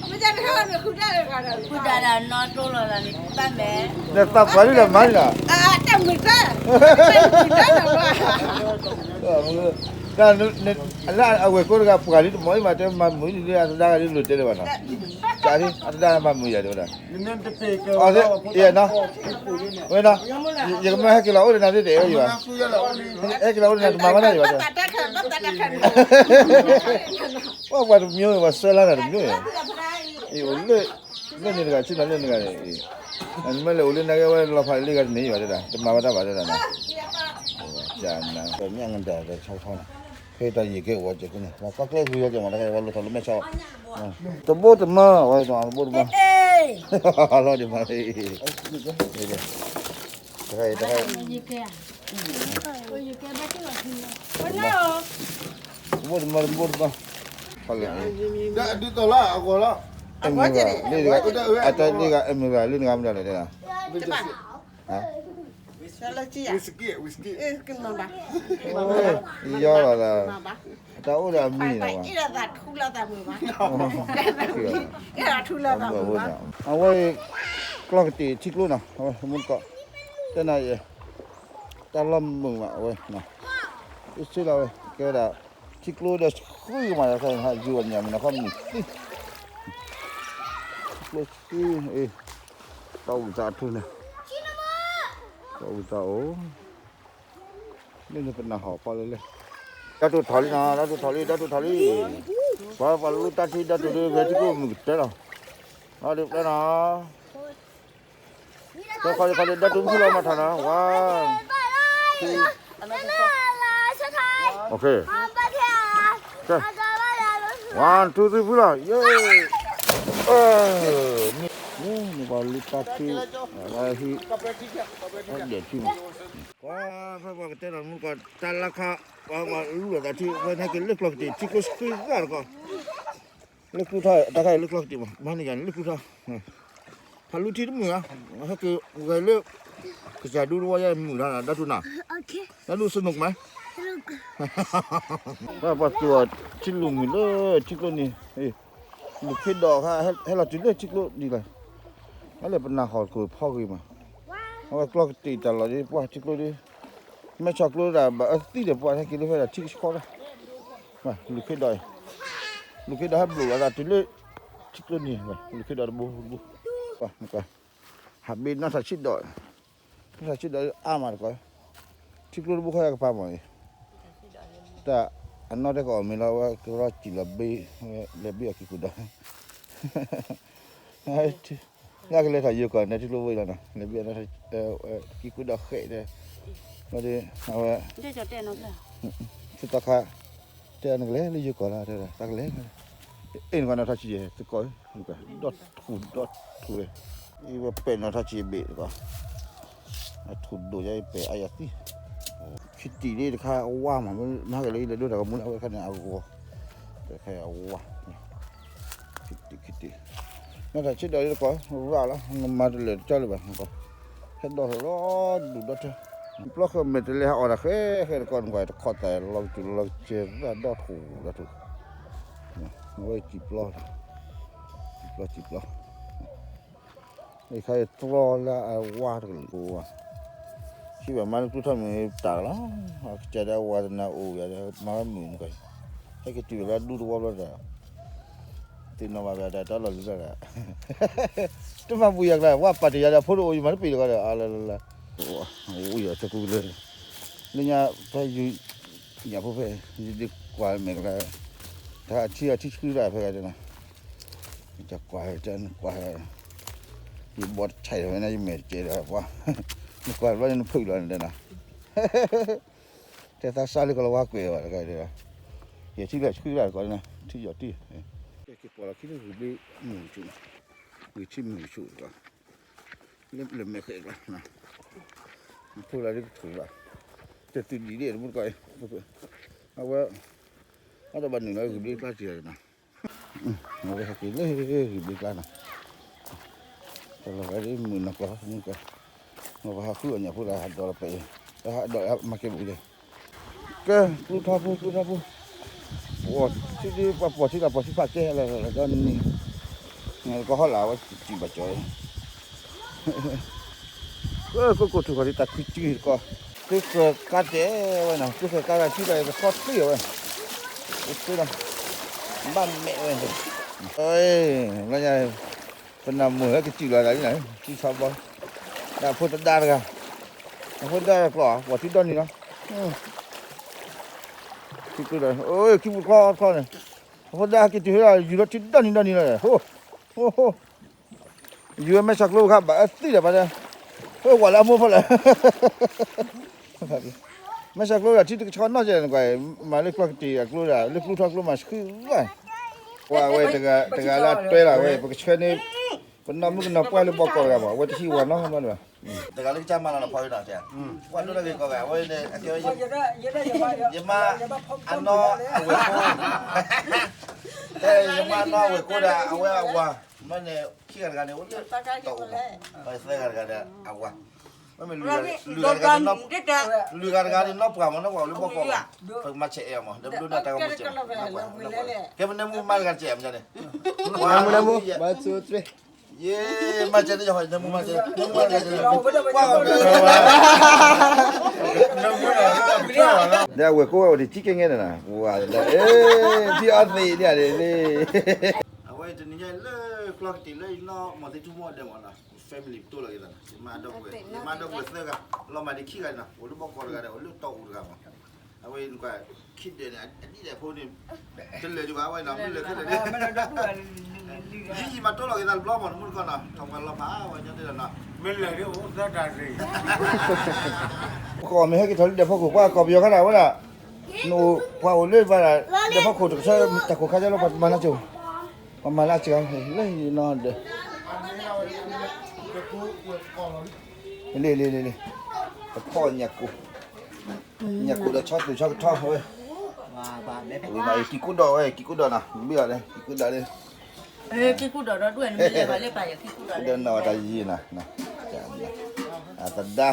ဃုဒၣ်ဒၣ်နီၢ်တိၢ်လီၤသးန့ၣ် ဘၣ်မဲာ်, ဒီးသးပှၢ်လံဒီးမၤန့ၣ်လီၤ, တၢ်မုာ်တၢ်, တၢ်မုာ်တၢ်လီၤ, လၢအဝဲၢ်ကိတဂၤပှၤလံတမီၢ်အံၤမး တဲမၤမုာ်လံလၢအသဒါဂၤလံလိၤတဲလၢၤဘၣ်နီၤ, ကးလံ အသဒါမၤမုာ်ယၤတဲဝဲဒၣ်, အနီၤ, ဝဲနီၤ, ယကမၢဟဲက့ၤလီၤအိၣ်ဒီးနၤသ့ၣ်တအဲၣ်ယၤဘၣ်, ဟဲက့ၤလီၤအိၣ်ဒီးနၤတမၤဘၣ်တၢ်ယၤဘၣ်တဲ, ပှၤပှၤတမံၤ ပှၤဆၢလါတၢ်တမံၤ, အံၤအိၣ်လၢ, လၢန့ၣ်တဂၤ ဆ့ၣ်နီၤလၢန့ၣ်တဂၤန့ၣ်, နမ့ၢ်လဲၤအိၣ်လၢနဂဲၤဝဲလီၤဖးလံဂၤတန့ၢ်ယၤဘၣ်တဲဒၣ် တမၤဘၣ်တၢ်ဘၣ်တဲဒၣ်နီၤ, ကနၤ ပမ့ၢ်အငဒၣ်ဒီးဆီဆီနီၤ, ဖဲတၢ်ယံာ်ကဲအိၣ်ဝဲကဲန့ၣ် ပှၤကီၢ်ကျဲဂုၤယီၤကဲမး တၢ်ကဲဝဲလိာ်ထီၣ်လၢမဲာ်ဆီး, တဘိတမၢ ဝဲတဘိတမၢ, လီၤဒံးမး, တဘိတမၢ တဘိတမၢ, ဒ်သိးလၢအဂီၢ်လီၤ, အတၢ်ဒ်ဂၤ အမုၢ်ဂၤလၢနဂၤမတၤလဲၣ်, ယီၤလီၤသး, အတၢ်အိၣ်ဒီးအမံၤလီၤဘၣ်, အဝဲ ကျီၢ်ကတံာ်ထံကျိနီၤ အဝဲမူတကိး, တဲနၤယဲ, တၢ်လီၢ်မုာ်မးအဝဲ, အ့ၣ်ဆ့လီၤဝဲ ကဲဝဲဒၣ်, ထံကျိဒီးဆှံကမးဒီး ယူၤအညါမ့ၢ်နီၤ ခီမုၢ်သံ, ထံကျိဆှံ, တၢ်အူၣ်တၢ်အထူန့ၣ်, တၢ်အူၣ်တၢ်အိၣ်, လၢနပနၢ်ဟီၣ်ပီလၢလဲၣ်, ဒီတူၢ်ထီၣ်လံနီၤ ဒီတူၢ်ထီၣ်လံ ဒီတူၢ်ထီၣ်လံ, ပှၤပှၤလူတၢ်ထံဒီတူၢ်လံ ဂဲၤထံကျိမုၢ်ကတၢၢ်လီၤ, ဒီးပျဲနီၤ, ခီခီဒီး ဒီတူၢ်ဖုလီၤမၤထါနီၤ, one, two, okay, one, two, three ဖုလီၤ, ယဲ, န့ၣ်ပှၤလံတၢ်ခံ, ဟံၣ်, ဒဲးထံမး, ကွၢ်ဖဲပှၤကတဲလီၤမူကီး တၢ်လၢခါ, ပှၤလူလီၤသးထံ ဝဲန့ၣ်က့ၤလၢကျီၢ်ကတ့ၢ် ထံကျိဆှံဂၤတကီး လၢကျူထီၣ် တၢ်ခါအံၤလၢကျီၢ်ကတ့ၢ်မး မၤန့ၢ်ယၤန့ၣ်လၢကျူထီၣ်, ဖးလူထံတမုာ်ဧါ, ဟဲက့ၤဂဲၤလၢ ကစၢ်ဒူတဝီယဲမုာ်လီၤ ဒၣ်တူၢ်နၤ, ဒၣ်တူၢ်စနူးကမး, ပှၤသူၣ်အီၤထံလူၤမုာ်လၢထံကျိန့ၣ်, လူၤခ့ဒီးခါ ဟဲလီၤတုၤလၢထံကျိဒ်လဲၣ်, အလဲၤပနၢ်ဟီၣ်ခိၣ်ဖီဂ့ၤမး, အဝဲကျီၢ်ကတ့ၢ်တၢ်လီၢ်ဒ်ပှၤထံကျိဒ် မဲဆီၣ်ကျိဒၣ်ဘၣ်အသံဒီးပှၤဟဲက့ၤလၢဖဲဒၣ်ထံကဆှီလီၤ, လူၤခ့ဒီး, လူၤခ့ဒီးဟဲဘျိးလီၤသးတုၤလၢ ထံကျိန့ၣ်, လူၤခ့ဒီးတဘိတဘိ, ဟးဘ့ၣ်နီၢ်ထးဆံးဒီး, နီၢ်ထးဆံးဒီးအါမးတကီး, ထံကျိတဘိခီယကပၤမးအံၤ, တၢ်အနီၢ်တဲကအီၣ်မ့ၤလီၤ ဝဲကရီစံၣ်လီၤဘ့ၣ်, လဲၤဘ့ၣ်အီၤက့ၤကူၣ်ဒီး လၢကလဲၤထီၣ်ယိၤကီၢ်န့ၣ် ထံကျိဝဲအံၤလီၤနီၤ, လဲၤဘ့ၣ်အီၤ က့ၤကူၣ်ဒီးဃဲးဒီး, ဘၣ်ဒီး, အဝဲ, ဖုသီခါ, တဲနကလဲၤလၢယိၤကီၢ်လီၤ တဲဝဲဒၣ် တၢ်ကလဲၤ, အ့ၣ်နကွၢ်နီၢ်ထးဆံးယဲၢ် သကိး, ဒီထူၣ်ဒီထူၣ်ဝဲ, အံၤဝဲပဲာ်နီၢ်ထးဆံးဘ့ၣ်တကီး, အထူၣ်ဒိၣ်ယဲအံၤပဲာ်အါယၤသံ, ခံတံၢ်ဒ်တခါအဝါမး မဟါကလဲၤလၢဒိတၢ်ကမူလၢအဝဲခါန့ၣ်အဂီၢ်, တခါအဝါ, ခံတံၢ်, နီၢ်ထးဆံးဒီးတကီး ရၣ်လီၤ နမၤတလဲၤတကၢလၢၤဘၣ်, ဟဲဒီၣ်ထီၣ်လီၤဒူၣ်ဒီထၢ, ပျီဃၢၤမဲာ်တလဲၤဟးအီၣ်တၢ်ဃဲဃဲတကီး နကွၢ်တခီသးလီၤကတုၤလီၤကစဲၤရၣ်ဒီထူၣ်ဒီထူၣ်, အဝဲစံၣ်ပျီ, စံၣ်ပျီစံၣ်ပျီ အခါအံၤတြီလၢအဝါတကလီၤ, ထံၣ်ဘၣ်မါလၢကျူထီၣ်မ့ၢ်တၢ်လီၤ, ကစၢ်ဒၣ်ဝါသနာ်အိၣ်ယၤဒီး မၤမုာ်နကွၢ်, ဟဲက့ၤတုၤလၢဒူသဝီဘျီဒီး, သ့ၣ်နီၣ်ဘၣ်ဒီးတၢ်လီၢ်လံၤလီၤဒီး, တမၤပူၤယၤကျါ ဝါပာ်တ့ၢ်ယၤဒီးဖိတအိၣ်ယမၤတပ့ၢ်တဂီၤဒီး အလၢလၢလၢ, အိၣ်ယၤသကိးလၢ, လၢညါဖဲယုၢ် ညၣ်ဖိဖဲ ယဒုးကွၢ်မဲာ်ကျါ, တၢ်ထံအထံဆှုဒၣ်ဖဲဂၤဒဲးနီၤ, ယကွၢ်တၢ်နကွၢ်, ယဘီတဆဲးထီၣ်ဝဲန့ၣ် ယမဲာ်တကဲဒီးပှၤ, နကွၢ်တဘျီန့ၣ်နဖုးလီၤန့ၣ်နီၤ, တဲသးစၢ်လၢကလီၤဝါကွဲးဘၣ်တဂၤဒီး, ယထံလၢဆှုဒၣ်တကီးန့ၣ် ထံယီၤတံၢ်, က့ၤပှၤလီၤခံလၢဂုၢ်ဘ့မုၢ်ဆူၣ်, ဂုၢ်ထံမုၢ်ဆူၣ်တကီး, လၢမဲာ်ဃဲးကျါ ဖိလၢဒ်ကထူၣ်ဘၣ်, တသုးဒံးဒ့ၣ်တမူတကီၢ်အံၤ, အဝဲ, အဒီးဘၣ်နုာ်လီၤဂုၢ်ဘ့ကျါတံၢ်နီၤ, အဝဲဟဲက့ၤလၢဂုၢ်ဘ့ကျါနီၤ, တလီၤဂာ်ဒ်မုၢ်နီၢ်ကျီၢ်, မုၢ်ကီၢ်, ပှၤဟးဃုအီၣ်ညၣ်ဖိဒီးဟးဒီးလီၤပှဲၤအံၤ, ဟးဒီးမၤကဲဘူးဒီး, ကဲ ကျူထီဖိ ကျူထီဖိ, ပှၤထံလၢပှၤထံဖးကဲလၢလၢဒီနံၤ, ကဟီၣ်လာ်ဝဲစံးဘၣ်ကၠီၤအံၤ, ကကိးထူၣ်ဃီၤဒ်တၢ်ခုစံတကီၢ်, ကျူဃၢၤကါတဲဝဲနီၤ, ကျူဃၢၤကါဂၤထံၣ်ဘၣ်ကသီတ့ၢ်အီၤဝဲ, သ့ဒီး, ဘၣ်မဲာ်ဝဲ, လၢညါ, ပနၢ်မိၢ်ဟဲကစံၣ်လီၤသးလံနီၤ, ထံဆးဘီ, အဖိတဒါတဂၤ, အဖိဒါတကျီၢ် ပှၤထံဒီနံၤလီၤ, ထံကျိဒီး, ခံပူၤတကျီၢ်တကျီၢ်န့ၣ်, အဖိဒါက့ၤတုၤဟဲဒီး ယူၤလီၤထံဒီနံၤဒီနံၤလီၤ, ဟိ, ဟိ, ဟိ, ယူၤဝဲမဲာ်ဆှးကျိခါဘၣ်အသံဒီးပှၤ, ဝဲဝၤလၢအမိၢ်ဖီလာ် မဲာ်ဆှးကျိဒီးထံတကဆှီနီၢ်ကဲနကွၢ်, မၤလၢကျီၢ်ကတ့ၢ်အကျိဒီး လၢကျူထီကျိမၤဆှုဘၣ်, ပှၤဝဲတဂၤလၢတွဲလီၤဝဲ ပကဆှၢန့ၣ်, ပနီၢ်မုၣ်ကနီၢ်ပှၢ်လၢဘီကီးတဂၤဘၣ် အဝဲတဟံးဝၤနီတဘျီန့ၣ်ဘၣ်, တဂၤလၢကစၢ်မၤလီၤလီၤဖီဝဲနီၤ, ပှၤဒိၣ်တၢ်ဂ့ၤကီးဂၤ အဝဲန့ၣ် ယမါအနီၢ်အဝဲၢ်ကိ, ယမါအနီၢ်အဝဲၢ်ကိဒီး အဝဲအဝၤ, မ့ၢ်န့ၣ် ခံဂၤတဂၤန့ၣ် အိၣ်လၢတၢ်အိၣ်မး, သၢဂၤတဂၤဒီးအဝၤ, မ့မ့ၢ် လွံၢ်ဂၤတဂၤန့ၣ် နီၢ်ပှၢ်မး နီၢ်ပှၢ်အိၣ်လၢဘီကီးမး, ပကမၤဆဲးအဲၣ်အီၤမး ဒီးဘျီန့ၣ်တၢ်ဂီၤမူဆဲး, ကဲပနၢမူမၤတဂၤတစဲးမးန့ၣ်, နမူနမူ, ဘၣ်ဆိတြ့ ယမၤစဲးန့ၣ် နမူမၤစဲး, နမူမၤစဲး, ကွၢ်အီၤ, ဒီးအဝဲၢ်ကိဝဲအိၣ်တဆံကဲငဲန့ၣ်နီၤ, ဝၤဒီး ထံအီသံးန့ၣ်န့ၣ်, အဝဲတနံၤညါလၢကျီၢ်ကတ့ၢ်လၢယနီၢ်မီၢ်သ့ၣ်ထူမိၢ်ဒဲးမးနီၤ, family ပတိၢ်လီၤက့ၤသးနီၤ, ယမါဒီပုၢ်ဝဲၢ်သၢဂၤ, လီၤမၢ်ဒံးခံဂၤန့ၣ်နီၤ, အိၣ်လၢဘီကီးတဂၤဒီး အိၣ်လၢတီၢ်အူတဂၤမး, အဝဲ ခံဒဲးန့ၣ် အဒ်လဲၣ်ဖိန့ၣ် တလၢာ်ဒံးဘၣ် အဝဲနီၤ မ့ၢ်လၢာ်ခဲလၢာ်န့ၣ် ယံာ်ယံာ်မၤတိၢ်လီၤက့ၤသးတဘျီမး နမုၢ်တကီၢ်နီၤ ထီၣ်ပှၤလီၤဖးဝဲညီသ့ၣ်လီၤနီၤ မ့ၢ်လၢာ်ဒ်အိၣ်သၢတၢ်ရ့ၣ် ပကီၢ်မ့ၢ်ဟဲက့ၤထီၣ်လၢဒဲးဖီခိၣ် ပှၤကီၢ်ပယီၤခါဒၣ်ဝဲဒၣ် နအိၣ်ပှၤအိၣ်လၢဘၣ်ဒၣ် ဒဲးဖီခိၣ်တကဆၢ တၢ်ခိၣ်ခါဆၢလီၤ ပှၤမၤနၢ်ကၠိ ပှၤမၤလၢအစှၤ လၢဟံးနီၤဒီး လံ လံ လံ လံ ပဖီၣ်ညၣ်ကိၣ် ညၣ်ကိၣ်ဒီးဆီသူၣ်ဆီကထီဝဲ ဝံၤဘၣ်အံၤ ကံၣ်ကူဒီးဝဲ ကံၣ်ကူဒီးနီၤ ဘုၣ်အီၤဒီး ကံၣ်ကူဒီးလၢ ကံၣ်ကူဒီးဒွဲၣ်နမ့ၢ်လဲၤဘၣ်လၢပာ်ယၤကံၣ်ကူဒီးလၢ ကံၣ်ကူဒီးနီၤ တၢ်ယံၤနီၤ သဒါ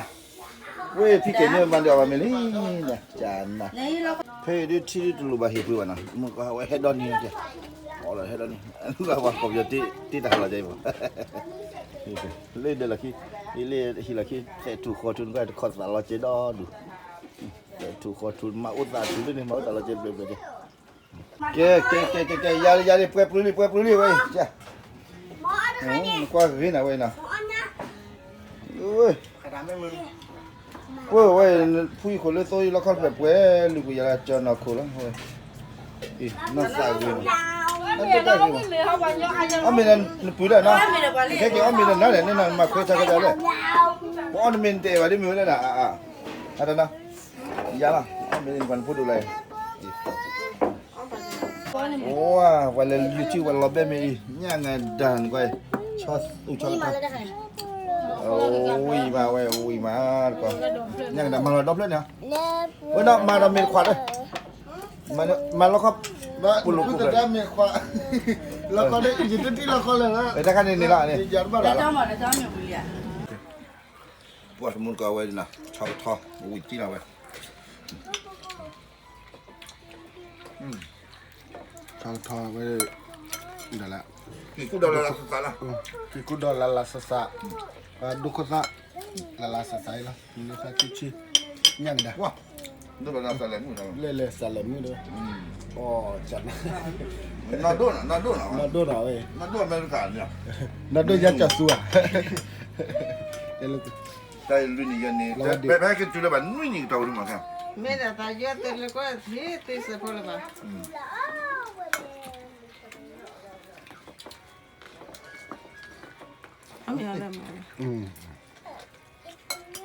ဝဲဖံက့ၤန့ၣ်မၤဒီးအီၤဘၣ်မ့ၢ်လံ ကနၤ ဖဲဒုးထံဒုးတလိၣ်ဘၣ်ဟ့ၣ်ပှ့ၤဘၣ်နီၤ မုၢ်ကီၢ်ဝဲဟဲဒီနံၤကဲ အီလီၤဟဲဒီနံၤ ပှၤကီၢ်ပယီၤတ့တၢ်ဟးလီၤကဲအံၤဘၣ် လၢဒၢးလီၢ်ခံ လၢဟံၣ်လီၢ်ခံ သဲးထူၣ်ဃီထူၣ်နကတခီသးလီၤကဲဒီဒူၣ် သဲးထူၣ်ဃီထူၣ် မၤအိၣ်သးထူၣ်လၢန့ၣ် မၤအိၣ်သးလီၤကဲဘျဲဘျဲကဲ ကဲ ကဲ ကဲ ကဲ ယၤလံ ယၤလံ ပှဲၤပျုၤလံ ပှဲၤပျုၤလံ ဝဲ ကဲ နကွၢ်ဂ့ၤနၤဝဲနီၤ ဝဲ ဝဲ ဖုယခိၣ်လၢသိယလီခီၣ်ဖျဲၣ်ပှဲၤ လုၢ်ကွံာ်ယၤလၢကၠီနီၢ်ခိၣ်လီၤ ဝဲ နီၢ်သးဂ့ၤမး အီၣ်မ့ၤလၢနပုၤလၢနီၤ ခဲက့ၤအီၣ်မ့ၤလၢနၤလဲၣ် နနၤမၤခွဲးဆါကဒါလဲၣ် ပအီၣ်နမ့ၤနတအဲၣ်ဘၣ်ဒ်မ့ၢ်ဝဲလဲၣ်နၤ အါ အါ တနၤ ယၤလီၤ အီၣ်မ့ၤလၢနပှၤနဖိဒိၣ်လၢ ဝဲ ပှၤလဲၤလုၢ်ထံ ပှၤလီၤဘဲမ့ၢ်အံၤ ညၣ်ငဒၣ်နကွၢ် ဆီသူၣ်ဆီကထီ ဝံၤမးဝဲ ဝံၤမးတကီၢ် ညၣ်ကဒၣ်မၤလီၤဒီဖျၢၣ်န့ၣ် ဝဲဒီးမၤဒီးမ့ၢ်တခွးဒီး မၤလီၤခီ ပူၤလိာ်ပူၤဖျၢၣ် လီၤခီဒီး ယတတံၢ်လီၤခီလၢာ်လၢ တခါန့ၣ်န့ၣ်လီၤန့ၣ် ပှၤတမူတကီၢ်ဝဲဒၣ်နီၤ ဆီကထီ ဝံၤတံၢ်လီၤဝဲ ဆီကထီဝဲ ဒၣ်လၢ ကံၢ်ကူဒီးလၢလၢဆးဆးလီၤ ကံၢ်ကူဒီးလၢလၢဆးဆး လၢလၢဆးဆးအံၤလီၤ မ့ၢ်လၢသးကံၢ်ဆံ ညၣ်ကဒါ လဲၤလဲၤစးလဲၤမုၢ်ဒီး အီၣ်စးနၤ နီၢ်ဒိၣ်နီၢ်ဒိၣ်နီၢ်ဝဲ နီၢ်ဒိၣ်အမဲရကၤန့ၣ် နီၢ်ဒိၣ်ယါကၠီၤသူဧါ တၢ်လွံၢ်နံၣ်ယဲန့ၣ် ဖဲဟဲက့ၤတုၤလၢဘၣ်နွံနံၣ်ကတီၢ်ဝဲဒၣ်မး မ့ၢ်ဒၣ်သးယဲသ့လၢကွၢ်သ့သ့စဲးဖိလၢၤဘၣ်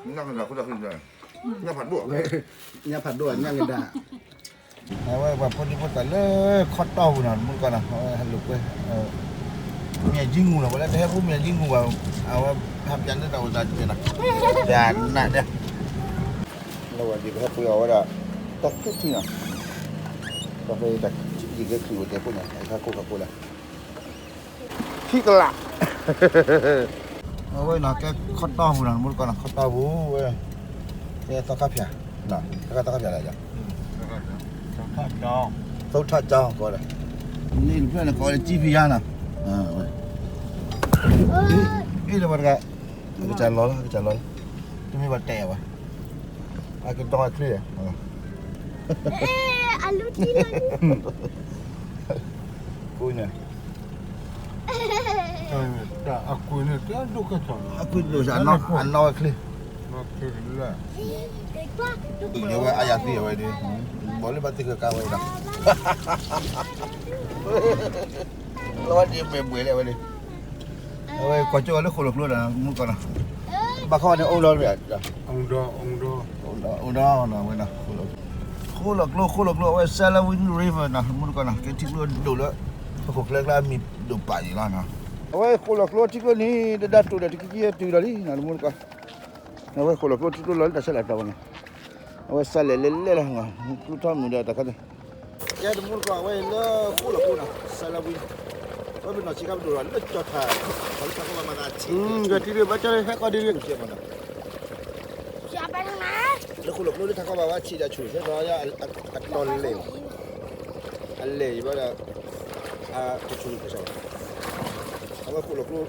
ညၣ်ဖးဒိၣ် ညၣ်ဖးဒိၣ် ညၣ်ကဒါ အဝဲပှၤဖိဒံဖိသၣ်လၢခီတီၢ်ပူၤနီၤ မုၢ်တကီၢ်နီၤ အဝဲဟဲလိာ်ကွဲ မၠဲၣ်ကၠံငူလီၤ ပှၤလၢတဟဲဖိမၠဲၣ်ကၠံငူဘၣ် အဝဲဟးပၠးလၢတၢ်အိၣ်သးတကဲနီၤ ပၠးနးဒဲး လၢဝဲဒ်ပဟဲပှ့ၤအီၤဝဲဒၣ် တၢ်ခံထံၣ်နီၤ ပှၤဖဲတၢ်ခံထံၣ်ကဲခံအိၣ်တဲဖိညါ အခါခိၣ်ခါခိၣ်လၢ ခံကလး အဝဲနီၤ ကဲခီတီၢ်ပူၤနီၤ မုၢ်တကီၢ်နီၤ ခီတီၢ်ပူၤဝဲ ကဲသီခါဖၠၣ် သီခါဖၠၣ်လဲၣ် သီထၣ်ကၠီကိးဒီး န့ၣ်တဖျၢၣ်န့ၣ် ကိးလၢကၠံဖယါနီၤ အ့ၣ်လၢပှၤတဂၤ ကစၢ်လီၤလီၤ ကစၢ်လီၤလီၤ တမ့ၢ်ပှၤတဲဝဲ အကတီၢ်အချ့ အလူတံၢ်လီၤ ကိးညါ အကွံန့ၣ် တၢ်ဒိၣ်ကဲထီၣ် အကွံဒိၣ်စ့ၢ် အနီၢ်ဝဲချ့ အဝဲအါယၤသံအဝဲဒၣ် ဘၣ်လၢဘၣ်သ့ၣ်ကကါဝဲဒၣ် လီၤဝဲဒၣ်ဘှဲးဘှဲးလၢအဝဲဒၣ် အဝဲကွၢ်ကၠိဝဲလၢဃိၣ်လီၤကျိဒီး မုၢ်ကီၢ်နီၤ ဘၣ်ခီန့ၣ် အိၣ်ဒီးမ့ၢ် အိၣ်ဒီး အိၣ်ဒီးနီၤ ဝဲနီၤ ဃိၣ်လီၤကျိ ဃိၣ်လီၤကျိ အဝဲ Salween River နီၤ မုၢ်ကီၢ်နီၤ ကဲထံကျိဒိၣ်လၢ ဟီၣ်ခိၣ်ချၢကျါအမံၤဒိၣ်ပာ်န့ၣ်လီၤနီၤ အဝဲဃိၣ်လီၤကျိထံကျိန့ၣ် တဒါတိၢ်ဒီးတကကံတုၤဒီးလံနီၤ မုၢ်ကီၢ် အဝဲဃိၣ်လီၤကျိထံကျိလီၤလၢတၢ်ဆဲးလၢ်တၢ်ဝဲန့ၣ် အဝဲစးလဲၤလဲၤလဲၤလီၤ ကျိထီမုၢ်ဒီးတၢ်ခါန့ၣ် ကဲတမူတကီၢ် အဝဲလၢဃိၣ်လီၤကျိနီၤ Salween ဝဲပနီၢ်ဆံးခါပဒိၣ်လီၤလၢကၠီထါ ပှၤလၢတၢ်ကီဘၣ်မၤသးဆံး ကထံၣ်ဘၣ်ကၠီဟဲကီၢ်ဒ် လၢဃိၣ်လီၤကျိလၢတၢ်ကီဘၣ်ဝဲဆံးဒီးဆူၣ် ဟဲဒီးအတီလဲၤ အလဲၤဘၣ်ဒီး အတဆူၣ်ကဆၢ အဝဲဃိၣ်လီၤ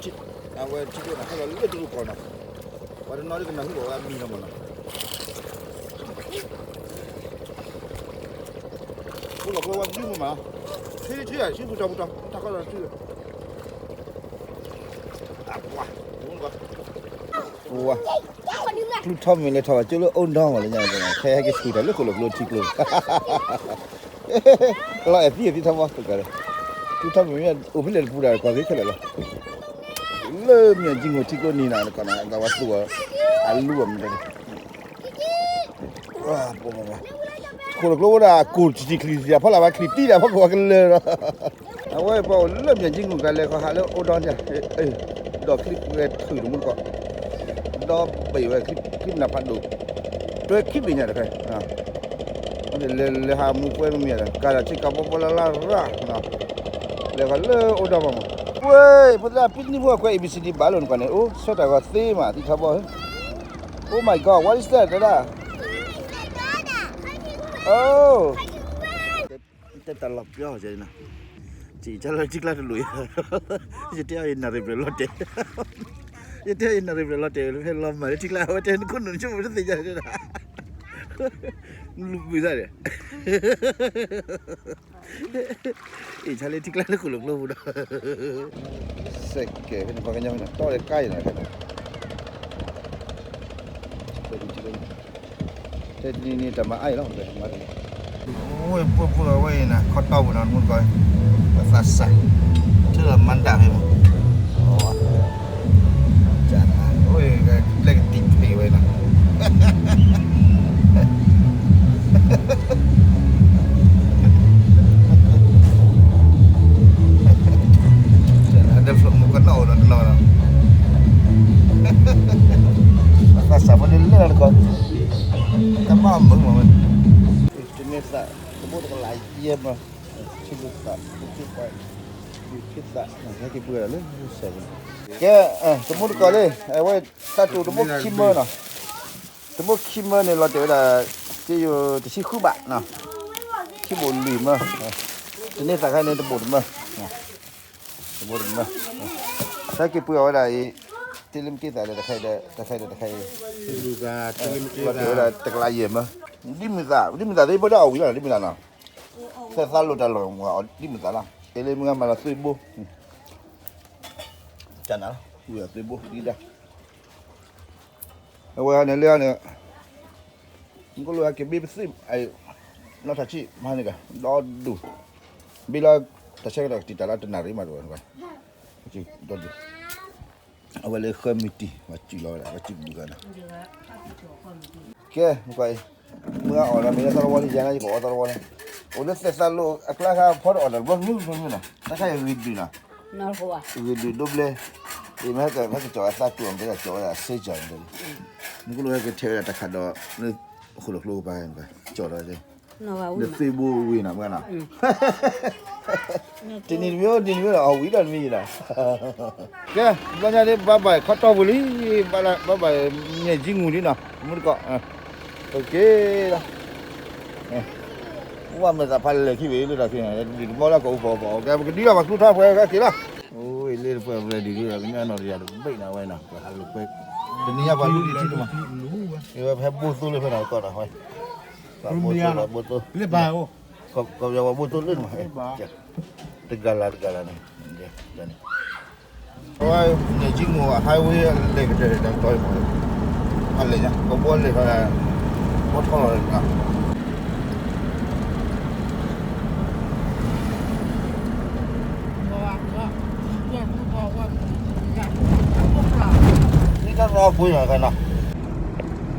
ကျိ အဝဲထံကျိန့ၣ်ဟဲလီၤလၢတရူးကီၢ်နီၤ ပှၤတနီၤဒ်ကနၢ်ဟူဘၣ်ဝဲအမံၤလီၤမးနီၤ ဃိၣ်လီၤကျိဝဲဒုမး ထံထံထံ ဆူပူၤတီၤပူၤတီၤ တၢ်ကီလီၤထံ အပှၤ မူကီၢ် ဝါ, ကျူထီၣ်မ့ၢ်လဲၤထီၣ်ဘၣ်ကၠိလၢအိၣ်ဒီမးလၢညါ, ခဲဟဲက့ၤဆူၣ်တၢ်လၢဃိၣ်လိၣ်ကျိထံကျိ, ကလီၤအဲၣ်သံအသံထီဘိ, ကျူထီၣ်မ့ၢ်အိၣ်ဖဲလဲၣ်တပူၤဒၣ်ကွၢ်က့ၤခဲလၢာ်လီၤ, လၢမၠၣ်ကၠံငိၣ်ထံကျိနံၤနၤကီးနၤ ကဝဲသူအီၤ, အလူအီၤမ့ၢ်တၢ် ဃိၣ်လိၣ်ကျိဝဲဒၣ် ကိၢ်တံၢ်ချံတံၢ်ဖီလာ်ဘၣ်ချံတံၢ်ဒၣ်ဖီခိၣ်ဝဲကလၢာ်လီၤ, အဝဲပှၤအိၣ်လၢမၠၣ်ကၠံငိၣ်ကလဲၤခီဟးလၢအိၣ်ဒီဒၣ်, ဒီးချံပှဲၤထုးတမူတကိး, ဒီဘ့ၣ်ဝဲချံပနၢ်ဖးဒိၣ်, တွဲခံဘ့ၣ်ညါတဖဲ လဲၤလဲၤဟးမူကွဲမ့ၢ်မ့ၢ်ဒီး ကၤဒီးဆ့ကၤဘီဘီလၢ်လၢ်ရၣ်, လဲၤခီလၢအိၣ်ဒီမးမး, ဝဲ, ဖိသၣ်ပံနံၣ်ဖိအကွဲ A B C D ဘၣ်လိာ်နကွၢ်န့ၣ် အိၣ်ဆၢတၢ်ဂီၤသ့မး သံထီဘိ, Oh my God, what is that, တဒၣ်, oh, တဲတၢ်လီၤပျီ, ယကၠီလၢထံကျါတလိၣ်, ယတဲအီၤယနၣ်ရံၣ်ဘျဲၣ်လီၤတဲာ်, ယတဲအီၤယနၣ်ရံၣ်ဘျဲၣ်လီၤတဲာ် လၢဖဲလီၤမၢ်လၢထံကျါ အဝဲတဲနခိၣ်နူာ်နဆိကမိၣ်တသ့ၣ်ညါတဒၣ်, လူၤဘုးသၣ်ဒီး အ့ၣ် ဆါလၢထံကျါလၢဃိၣ်လိၣ်ကျိပူၤဒီး စဲးကဲးဖဲန့ၣ် ပှၤကညီဖဲန့ၣ် တီၢ်လၢကါအံၤနီၤခဲန့ၣ်, တဲတနံၤန့ၣ် တၢ်မၤအါအံၤလီၤ, မၤတန့ၣ်, အိၣ်ပှဲၤပှဲၤဝဲအံၤနီၤ ခီတီၢ်ပူၤနီၤ မုၢ်ကီၢ်, ပသးစၢ်, ထံၣ်လီၤမၤတၢ်ဖဲမး, အိၣ်ကဲ, ပျဲကတံာ်ဖံးဝဲနီၤ ဒီးဖျိမုၢ်ကနီၣ်အိၣ်ဒီးတနီၤဒီး, သးစၢ်ဖိလၢလၢတခီ, တၢ်ဘၣ်မုာ်မးဝဲ, တန့ၢ်သး, တဘိတကလးယဲၢ်မး, ထံလူသး, ထံပှၤ, ထံသး, ဟဲက့ၤပှဲၤဒီးလၢစဲးပူၤ, ကဲ, တမူတကိးလံ, အဝဲ, တၢ်တူၢ်တဘိခံမၢနီၤ တဘိခံမၢန့ၣ် လီၤတဲာ်ဝဲဒၣ် က့ယိၤတဆံဃုဘးနီၤ, ခံဘိလွံၢ်မၢ, တန့ၢ်သးခါန့ၣ်တဘိတမၢ, တဘိတမၢ, ဟဲက့ၤပှဲၤအီၤဝဲဒၣ်အံၤ, တ့လၢမ့ၢ်က့သးဒီးတခါအံၤဒီး တခါအံၤဒီးတခါအံၤ, လီၤတဲာ်ဝဲဒၣ်တကလးယဲၢ်မၢ, ဒ်မုၢ်သး, ဒ်မုၢ်သးသ့ၣ်ဘၣ်ဒီးအဝံၤလီၤ ဒ်မုၢ်သးနီၤ, သဲသးလိာ်တၢ်လီၢ်မး ဒ်မုၢ်သးလီၤ, အ့လၢမုၢ်ဂၤမၤလီၤသွံၣ်ဘိ, ကနၤလီၤ, ဝံၤအသွံၣ်ဘိဒ်ဒၣ် အဝဲန့ၣ်လၢန့ၣ်, မ့ၢ်ကလိၣ်ဟဲက့ၤဘ့ပသ့ၣ်, နီၢ်ထးဆံၣ်မၤန့ၣ်က, ဒီဒူၣ်, ဘ့လီၤ, တၢ်ဆၢကတီၢ်ကတံာ်တၢ်လီၤတနၣ်ရံၣ်မးတဝဲ, ဒီဒူၣ်, အဝဲလၢဃၢမံၤတံၢ်, ဝဲစုလီၤဝဲဒၣ်, ဝဲစုဘုဂၤန့ၣ်, ကဲ, မ့ၢ်ကွၢ်အံၤ, မ့ၢ်အီၣ်ဒီးမ့ၢ်လၢသီတဝီန့ၣ် ယၤန့ၣ် ယကအီၣ်သီတဝီန့ၣ်, အိၣ်လၢသဲသးလိာ်အကျါခါဖီတအီၣ်ဒီးဘျီမုၢ်ဘျီမုၢ်နီၤ, တၢ်ခါအံၤဂ့ၤဒုးနီၤ ဂ့ၤဒုးဒိဘျဲ, အံၤမ့ၢ်ဟဲက့ၤကၠီၤအသးတူၢ်အီၤ မ့ၢ်ကၠီၤအသးစ့ကၠီၤန့ၣ်, မ့ၢ်ကလိၣ်ဟဲက့ၤထဲဝဲဒၣ်တၢ်ခးဒီး, လၢဃိၣ်လိာ်ကျိကပၤန့ၣ်, ကၠီၤဒီး, လၢသွံၣ်ဘိဝံၤနီၤ မ့ၢ်နီၤ, တနံၤတမံၤ တနံၤတမံၤဒီး အဝံၤဒီးတမံၤနီၤ, ကဲ, ဘျီညါဒ် ဘၣ်ဘၣ်ခီတီၢ်ပူၤလံ, ဘၣ်ဘၣ်မၠဲၣ်ကၠံငူၤလံနီၤ မူတကိး, ကဲလီၤ ဝဲမ့ၢ်သးဖးလဲၢ်ခံဘ့ၣ်လၢတၢ်ခံန့ၣ် ဒုးတမီလၢကအိၣ်ပီၤပီၤ ကဲ ပကဒုးလီၤပှၤကျူထီၣ်ပှဲၤဝဲက့ၤလီၤ. အိၣ် လၢပှဲၤပှဲၤဒုးဒုးဒီး ကညီနီၢ်တယၤတဘ့ၣ်နီၤဝဲနီၤ ပှၤဟးလိာ်ကွဲ တနံၤညါပှၤလူလံထံတမး ဝဲဖဲဘိသိလၢဖဲနီၤကီၢ်နီၤဝဲ ပှၤဘိသိ ပှၤဘိသိ ကီၢ်ပယီၤပှၤဘိသိလၢနမး တဂၤလၢ်တဂၤလၢ်န့ၣ် အဝဲ မၠဲၣ်ကၠံငူၤ highway လဲၤကတၢၢ်တၢ်တီၤအံၤမး အလဲၤညါ ကဘီလဲၤထီၣ် ဘီထီၣ်လီၤလၢ ဒ်တၢ်ရီပှ့ၤနီၤခါနီၤ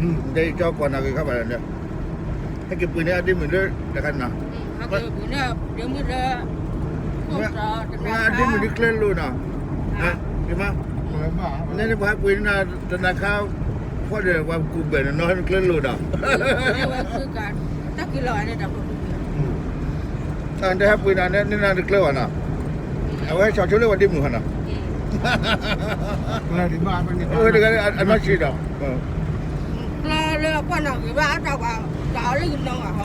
ဒ်ကၠီကွၢ်နၤဂ့ၤခါဘၣ်လၢ ဟဲက့ၤပှ့ၤန့ၢ်အဒ့မုၣ်လၢတခါနီၤ မ့ၢ်အဒ့မုၣ်ဒ်ကျဲလိၤနီၤ က့မး နဲန့ၣ်ပှၤဟဲပှ့ၤန့ၢ်တနၤခါ ဖီဒီးပှၤကူၣ်ဘၢၣ်န့ၣ်နီၤ ကျဲလိၤဒီး တၢ်ဟဲပှ့ၤနၤန့ၣ် န့ၢ်နၤတကျဲဘၣ်နီၤ အဝဲဆီၣ်ဆိလၢပှၤဒ့မုၣ်ဟီနီၤ အဝဲတဂၤအနီၢ်ဆံးဒီး ကျဲလၢကွၢ်နီၢ်ဂ့ၤဘၣ်အတၢ်ဝါ တၢ်အီၤလၢကနီၤဘၣ်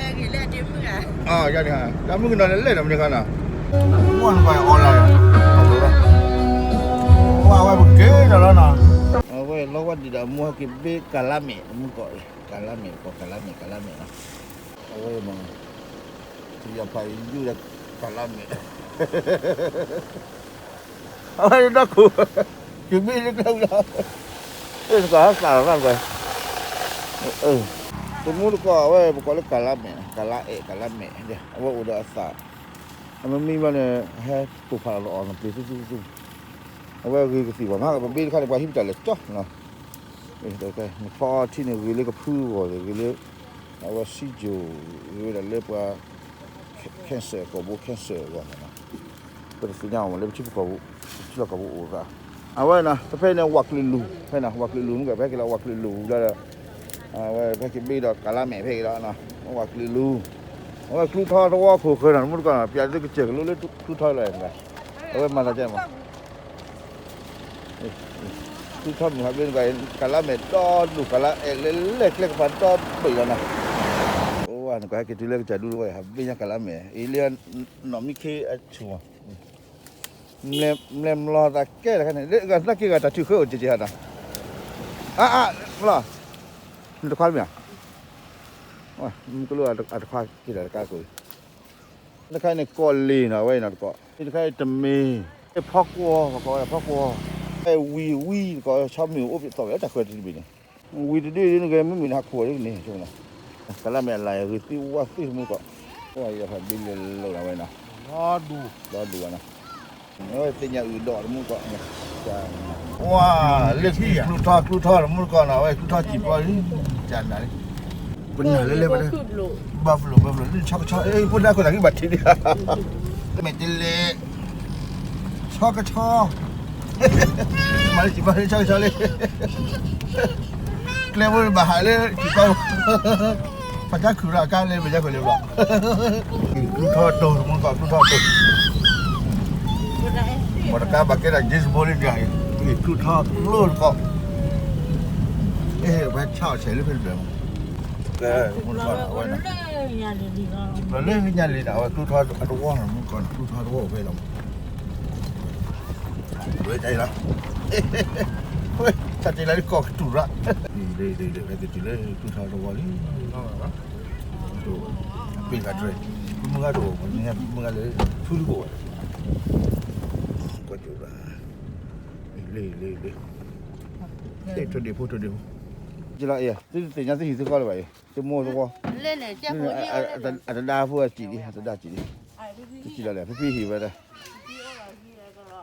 ဟီဒီး အသးလၢနီၤ တၢ်မုၣ်ကနီၤလၢလဲၣ်နီၤ မ့ၢ်တခါနီၤ မ့ၢ်နကွၢ်အီၤလၢ ဝဲဝဲပက့ၤဒီးလီၤနီၤ အဝဲလီၤဝဲဒံးဒီး မူဟဲက့ၤဘ့ကလးမဲာ် မူကီး ကလးမဲာ် ကီးကလးမဲာ် ကလးမဲာ်နီၤ အဝဲမ့ၢ် ယဖးယူၢ်ဒီးကလးမဲာ် အဝဲဒီးခိၣ်, ယမ့ၢ်လၢကျဲဝံၤလီၤ, နကသးလီၤသးကွဲ, တမူတကိးအဝဲပကိးလၢကလးမဲာ်, ကလးအဲၣ် ကလးမဲာ်, အဝဲအိၣ်ဒီးအသး, အမ့မ့ၢ်ဘၣ်န့ၣ် ဟဲပိာ်ဖးလီၤအီၤနပျ့ၤသူသူသူ, အဝဲဂ့ၤကသံၣ်ဘၣ်မး ပဘ့တခါန့ၣ် ပှၤဟံးပတၢ်လဲၤကၠီနီၤ, နဖီထံန့ၣ်ဂ့ၤလၢကဖုဂီၢ် ဂ့ၤလၢ အဝဲစံယိၤ ဂ့ၤဝဲဒၣ်လၢပှၤ cancer ကိာ်ဘိ cancer အဂီၢ်မးနီၤ, ပတသ့ၣ်ညါအီၤမး လၢပထံပကီၢ်ပူၤ ပထံလီၢ်ကီၢ်ပူၤအိၣ်သး, အဝဲနီၤ တဖဲန့ၣ် ဝးကလုာ်လူၤ ဖဲန့ၣ် ဝးကလုာ်လူၤမ့ၢ်က ပဟဲက့ၤလီၤဝးကလုာ်လူၤလီၤဒီး, အဝဲပဟဲက့ၤဘ့ဒီးကလးမဲာ်ဖဲက့ၤလီၤ, ဝးကလုာ်လူၤ, အဝဲကျူထီသဝီခိၣ်ဃၢၤနီၤ တမူတကိးနီၤ ပျးသုကစၢၢ်ကလိလၢကျူထီလီၤ, အဝဲမၤသးကဲမး ကျူထီမုၢ်ဟးဘ့နက ကလးမဲာ်ဒီဒူၣ် ကလးအဲၣ်လဲၤလဲၤကျဲကပၤဒီဘ့ၣ်လီၤနီၤ, အိၣ်နကဟဲက့ၤတုၤလၢကစၢ်ဒူတဝဲ ဟးဘ့ညါကလးမဲာ် အံၤလၢနီၢ်မံခ့အဆူၣ်မး, မလဲၤမျိာ်သးကဲတခါန့ၣ် သနာ်က့ဂၤတၢ်ထုးဃၢအိၣ်ကဲကဲဟးနီၤ, အါအါ, လီၤ, နတခွါတမ့ၢ်ဧါ, မုၢ်ကလိၣ်အတခွါက့ၤတၢ်တကါကိၣ်, တခါန့ၣ်ကီၢ်လ့ၤနီၤ အဝဲအံၤနီၤတကိး, တခါအံၤတမ့ၢ်, ဖီကွီၤ ပကိးဝဲဒၣ်ဖီကွီၤ, ဝံၤဝံၤတကိး ဆီမုၢ်အိၣ်ပသီၣ်ဝဲတၢ်ခွဲးတဘ့ၣ်န့ၣ်, ဝံၤတဒုနကမုၢ်မုၢ်နဟးခိၣ်ဝဲဒ်န့ၣ်, ကလးမဲာ်အလၢ်ဂ့ၤသ့ဝါသ့တမူတကိး, ပှၤယဖးဘ့လၢလၢလီၤဝဲနီၤ, ဒီဒူၣ်ဝဲနီၤ, အဝဲသ့ၣ်ညါအုၣ်ဒီးတမူတကိး, ဝါ, လၢကျူထီကျူထီတမူတကိးနီၤ အဝဲကျူထီစံၣ်ပျီလံ, ကနၤလံ, ပနၢ်လၢလဲၤဘၣ်, buffalo buffalo လၢဆီကဆီ, ဖိဒၣ်ခိၣ်သးကဘၣ်ထံးဒံး, မဲာ်တလဲၤ, ဆီကဆီ, မၤလၢစံၣ်ပျီလၢဆီကဆီလံ, ကျဲဖိဘၣ်ဟးလၢစံၣ်ပျီ ပှၤကါခုၣ်ဒီးအကါလဲမဲာ်ညါခိၣ်လၢဘျီ, ကျူထီတိၢ်တမူတကိး ကျူထီတိၢ်, မ့ၢ်တကါဘၣ်ကဲဒၣ် James Bond လၢဒ်အံၤ, ကျူထီကျိတကိး, အဲ ပှၤဆါအီၣ်ဆဲးလၢဖဲတဘျီမး, ကဲ, မ့ၢ်တကိးဝဲ, လၢညါလံဒီး အဝဲကျူထီအတဝီနီၤ မ့ၢ်တကိးနီၤ ကျူထီတဝီအိၣ်ဖဲလီၤမး, ဝဲတလီၤ, ဝဲတလီၤလၢကီၢ်ကတူၢ်ရၣ်, ဒ်ဒ်ဒ် ဟဲက့ၤတုၤလၢကျူထီတဝီလံ ပ့ၢ်ဂၤတြဲၤ, မုၢ်ဂၤတအိၣ်, မုၢ်ဂၤလၢ ထူလံဘိၣ်ဝဲ, ကီၢ်ကၠိၣ်ရၣ်, လ့လ့လ့, ထိၣ်ဒ့ၣ်ဖိ ထိၣ်ဒ့ၣ်ဖိ, ကလီၤအံၤ သုတသ့ၣ်ညါသုဟံၣ်သုဃီလၢၤဘၣ်အံၤ သုမိၢ်သဝီ, အတဒါဖိအစံၣ်လံ အတဒါစံၣ်လံ, တစံၣ်လီၤလဲၣ် ဖံဖံဟံၣ်ဝဲဒၣ်, ဖံဖံ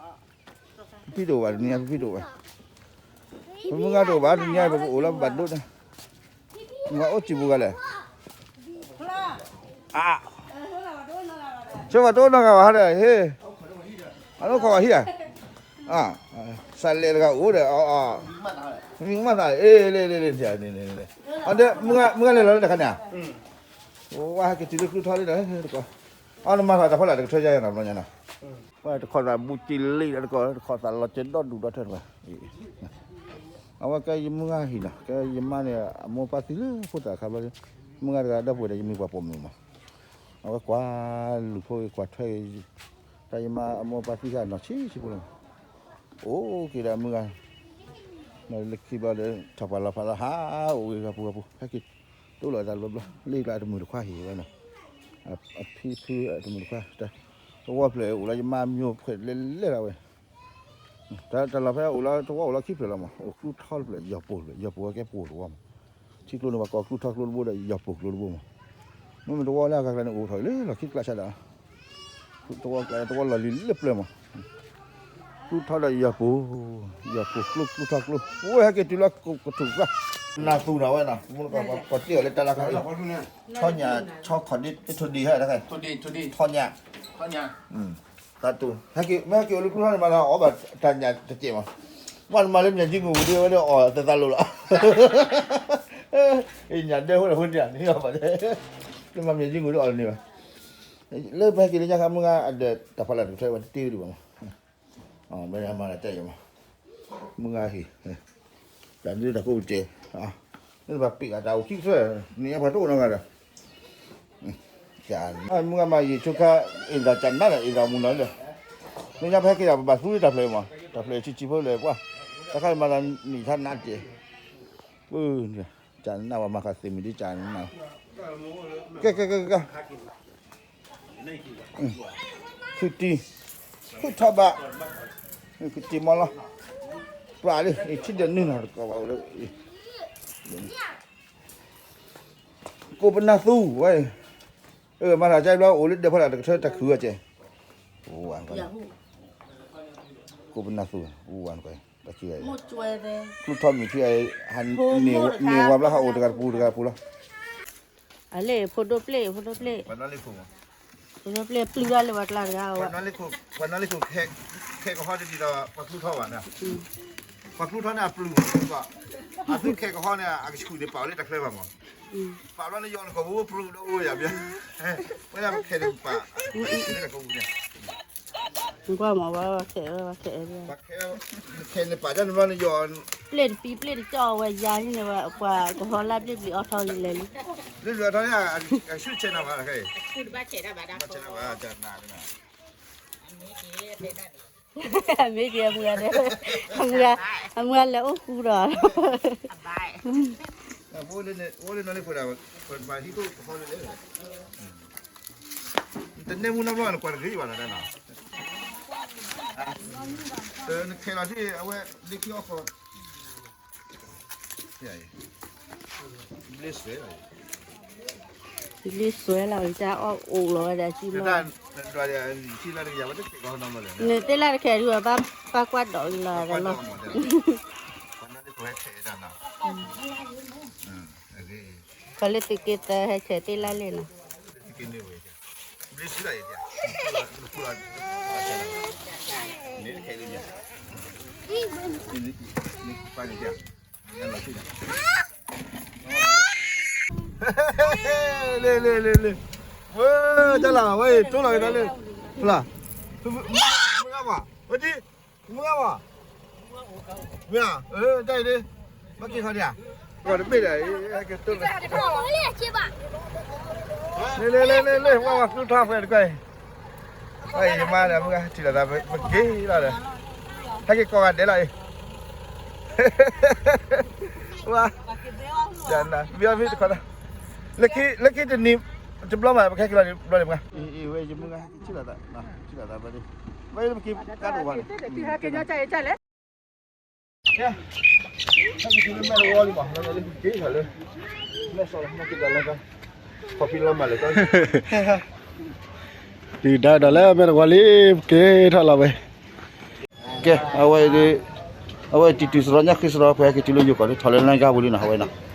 တအိၣ်ဘၣ်တနံၤညါ ဖံဖံတအိၣ်ဘၣ်, ပမုၢ်ဂၤတအိၣ်ဘၣ် တနံၤညါ ပကအိၣ်လၢပဘၣ်ဒိးန့ၣ်, မ့ၢ်အိၣ်စံၣ်ပူၤဂၤလဲၣ်, အါ, ဆိပှၤတအိၣ်နီတဂၤဘၣ်ဟါဒီး ဟ့ၣ်, အနီၢ်ခီဘၣ်ဟံၣ်ဧါ, စးလဲၤတဂၤအိၣ်ဒီး, မ့ၢ်မၤသး အ့ၣ် လ့လ့လ့, အဒီး မုၢ်ဂၤလဲၤလီၤလၢတခါန့ၣ်, ဝဲဟဲက့ၤတုၤလၢကျူထီလံဒီးတကိး, အီနမၤသးတၢ်ဖီလာ်တကထၢယါနီၤ ဘျီညါနီၤ, ဝဲတခီသးဘူးတ့လံဒီးတကိး တခီသးလီၤကၢဒီဒူၣ်ဒီထၢတဂၤ အဝဲကဲယမုၢ်ဂၤဟံၣ်နီၤ ကဲယမါန့ၣ် အမိၢ်ပၢ်သံလၢဖိသၣ်အခါဘျီ, မုၢ်ဂၤတဂၤဒီပုၢ်ဝဲၢ်ဒီး ယမ့ၢ်ပှၤပိာ်မုၣ်မး, အဝဲကွၢ်လူၤဖိကွၢ်ထွဲ, တၢ်ယမါအမိၢ်ပၢ်သံခါနီၤဆံးဆံးဖိလီၤ, အိၣ်က့ၤဒီးမုၢ်ဂၤ, လၢခံဘျီဒီး ထီၣ်ပှၤလီၤဖးလီၤဟးအိၣ်ဂ့ၤဂၤပူၤဂၤပူၤ ဟဲက့ၤ တိၢ်လီၤတၢ်ဘျီဘျီ လၢကျါတမုာ်တခွါဟံၣ်ဝဲနီၤ, အဖံဖုအတမုာ်တခွါ, သဝီဖျၢၣ်အိၣ်လၢယမါမျိၤဖျၢၣ်လဲၣ်လဲၣ်လီၤဝဲ, တၢ်လီၢ်ဖဲအိၣ်လၢသဝီအိၣ်လၢခံဖျၢၣ်လီၤမး အိၣ်ကျူထီတဖျၢၣ် ယီၤပိၢ်တဖျၢၣ် ယီၤပိၢ်ဝဲကဲပိၢ်တဝီမး, ထံကျိန့ၣ်ပှၤကိးကျူထီကျိတဘိဒီးယီၤပိၢ်ကျိတဘိမး, မ့မ့ၢ်သဝီလၢအဂၤကျါန့ၣ် အိၣ်ထီၣ်လၢလီၢ်ခံကျါဆါဒၣ် သဝီကျါ သဝီလီၢ်လံၤလၢပျၢၤမး, ကျူထီဒီးယီၤပိၢ်, ယီၤပိၢ်ကျိကျူထီကျိ ဝဲဟဲက့ၤတုၤလၢကထူၣ်ကျါ, နၢ်သူၣ်နီၤဝဲနီၤ မ့ၢ်ကီး ပှၤတ့ၢ်အီၤလၢတၢ်လၢခါအံၤ, ဆီညၣ် ဆီခီၣ်ဒ့ ထိၣ်ဒ့ဟဲတခါ, ဆီညၣ်, သးတူၢ် ဟဲက့ၤ မ့ၢ်ဟဲက့ၤအိၣ်လၢကျူထီန့ၣ်မးနီၤ အီၣ်ဘၣ်တၢ်ညၣ်တစဲးမး, မ့ၢ်နမၤလၢမၠၣ်ကၠံမူၤဒ့ဝဲဒၣ်အီၣ်သသးလိၤလီၤ, ညၣ်ဒဲဖိလၢဖိန့ၣ် နဟံးအီၣ်ဘၣ်, လၢမၤမၠၣ်ကၠံမူၤဒ့အီၣ်လၢန့ၣ်ဘၣ်, လၢပဟဲက့ၤလၢညါခါမုၢ်ဂၤအဒၢးတၢ်ဖီလာ်တကထၢဝဲတ့ဒံးဘၣ်မး, မ့ၢ်မၤတၢ်တဲယမး, မုၢ်ဂၤဟံၣ်, တၢ်ဒုးတၢ်ကိးပူၤစဲး, မ့ၢ်ဘၣ်ပ့ၢ်ဂၤတၢ်အိၣ်ခံကထၢ, နံၤညါပှၤတအိၣ်နီတဂၤဒီး, မုၢ်ဂၤမၤယံာ်ဆိခါ, အ့ၣ်ဒၣ်ကနၣ်ဒီး အ့ၣ်ဒၣ်မုၢ်နီၤလၢ, လၢညါပဟဲက့ၤဒီး ပဘၣ်သူလၢတၢ်ဖျၢၣ်အံၤမး, တၢ်ဖျၢၣ်ဆံးဆံးဖိလၢပှၤ, တၢ်ခါအံၤမၤသးနံၣ်ထါနးတစဲး, ပၢ်, ကနၣ်ဝဲမၤဃာ်သ့ၣ်မုၢ်ဒ်ကနၣ်, ကဲ ကဲ ကဲ ကဲ ခုတံၢ်, ခုထီၣ်ဘး, ကတ့မီလီၤ, ပှၤလၢ ထံၣ်ဒီးနုာ်လီၤတကီၢ်ဘၣ်လၢ ကိးပနၢ်သူဝဲ, မၤတၢ်ကၢဘျီအိၣ်လၢဒဲးဖီလာ်တကထၢတၢ်ခုဝဲကဲ, ကိးပနၢ်သူ, တၢ်ခံ, ကျူထီၣ်မံၤထံ, မ့ၢ်ဝဲဘျီဟးအိၣ်တဂၤတပူၤတဂၤတပူၤလီၤ. အလဲၣ် ဖိဒိၣ်ပျဲၢ် ဖိဒိၣ်ပျဲၢ်, ဖိဒိၣ်ပျဲၢ်ပျုၢ်ဒၣ်လၢပှၤကျါတဂၤဝဲ, ပှၤနီၢ်လ့ခိၣ် ခဲကဟီတဒ်ဒီး ပှၤကျူထီၣ်ဘၣ်န့ၣ်, ပှၤကျူထီၣ်န့ၣ်အပျုၢ်, အသူခဲကဟီန့ၣ် အကဆူၣ်န့ၣ်ပာ်အီၤလၢတၢ်ချၢဘၣ်မး, ပာ်ဘျီန့ၣ်ယီၤန့ၣ်ကီး ပူၤပျုၢ်ဒီးအိၣ်ယၤဘၣ်, ဝဲဒၣ်ခဲန့ၣ်ပာ်, လၢတၢ်ကပူၤန့ၣ် ကွၢ်မးဝဲခဲ, ဝဲခဲ, ခဲန့ၣ်ပာ်တၢ်န့ၣ်ဘျီန့ၣ်ယီၤ, ပျဲၢ်တပံၤပျဲၢ်တကၠီၣ်ဝဲယၤန့ၣ် ပှၤကဟီလၢပျဲၢ်ပျံၤအီထီဂ့ၤလဲၣ်လံ, လၢလွဲၢ်ထီန့ၣ် အဆူၣ်ဆဲးနၤဘၣ်ခဲအံၤ, ဘၣ်ဆဲးနၤဘၣ်, မ့ၢ်က့ၤအမုၢ်ဂၤဒီး, အမုၢ်ဂၤလဲၤအိၣ်ဃူဒီး အိၣ်လၢနီၢ်လ့ခိၣ်ဒၣ်, ပမၤဟံၣ်ခိၣ်ကဟီလၢလဲၣ်, တနဲမူနီတဘျီနကွၢ်တဂ့ၤဘၣ်နီၤ, နခဲလီၤထံၣ်အဝဲလၢခံအီၣ်ဃီ, ဘျ့စွဲလီၤ, ဘျ့စွဲလီၤ တၢ်အီၣ်အိၣ်လီၤဝဲဒၣ်စုလီၤ, နသ့ၣ်လၢတခဲဒုး ပၢ်ကွၢ်ဒီးလီၤ, ပှၤလၢသုးက့သၢဟဲဆဲးသ့ၣ်လၢ်လံနီၤ, လ့လ့လ့လ့, ဝဲ, တၢ်လၢ်ဝဲ တိၢ်လီၤက့ၤတၢ်လၢ, ဖျါ, မုၢ်ဂၤဘၣ်, ဝဲဒ်, မုၢ်ဂၤဘၣ်, မုၢ်ဂၤ, တၢ်အံၤဒ်, ဘၣ်က့ၤခီဒံးဧါ, ကီၢ်တဘ့ၣ်ဒီး, ကတိၢ်လီၤ, လ့လ့လ့လ့, ဝဲဝဲကျူထီၣ်ဖဲတကွၢ်အံၤ အံၤယမါဒီး မုၢ်ဂၤထံၣ်လိာ်သးပက့ၤလီၤဒီး, ဟဲက့ၤကိးဂၤဒဲးလီၤအံၤ, ဝဲ, ဘံအီဖံတခီ, လၢခံတနံၤ, တဘျီမး ပကဟဲက့ၤလီၤဘျီန့ၣ်မုၢ်ဂၤ, အံၤဝဲယမုၢ်ဂၤဟဲက့ၤထံၣ်လိာ်သး, ထံၣ်လိာ်သးဘျီန့ၣ်, ဝဲပက့ၤကါဒိၣ်ဘၣ်န့ၣ်, ဟဲက့ၤလၢမဲၢ်တဝီလံမး, လၢက့ၤလၢ, မဲၢ်စီလၢ မဲၢ်က့ၤတၢ်လၢကါ, ခီဖံလီၤမးလၢကါ, တုၤဒါဒီးလၢမဲၢ်တဝီလံ, က့ၤထီၣ်လီၤဝဲ, ကဲ, အဝဲ, အဝဲတံၤတုၤစရီညၣ်ဃ့စရီ ပှၤဟဲက့ၤတုၤလၢယိၤကီၢ်လၢထီၣ်လၢလၢကါပူၤလံနီၤ အဝဲနီၤ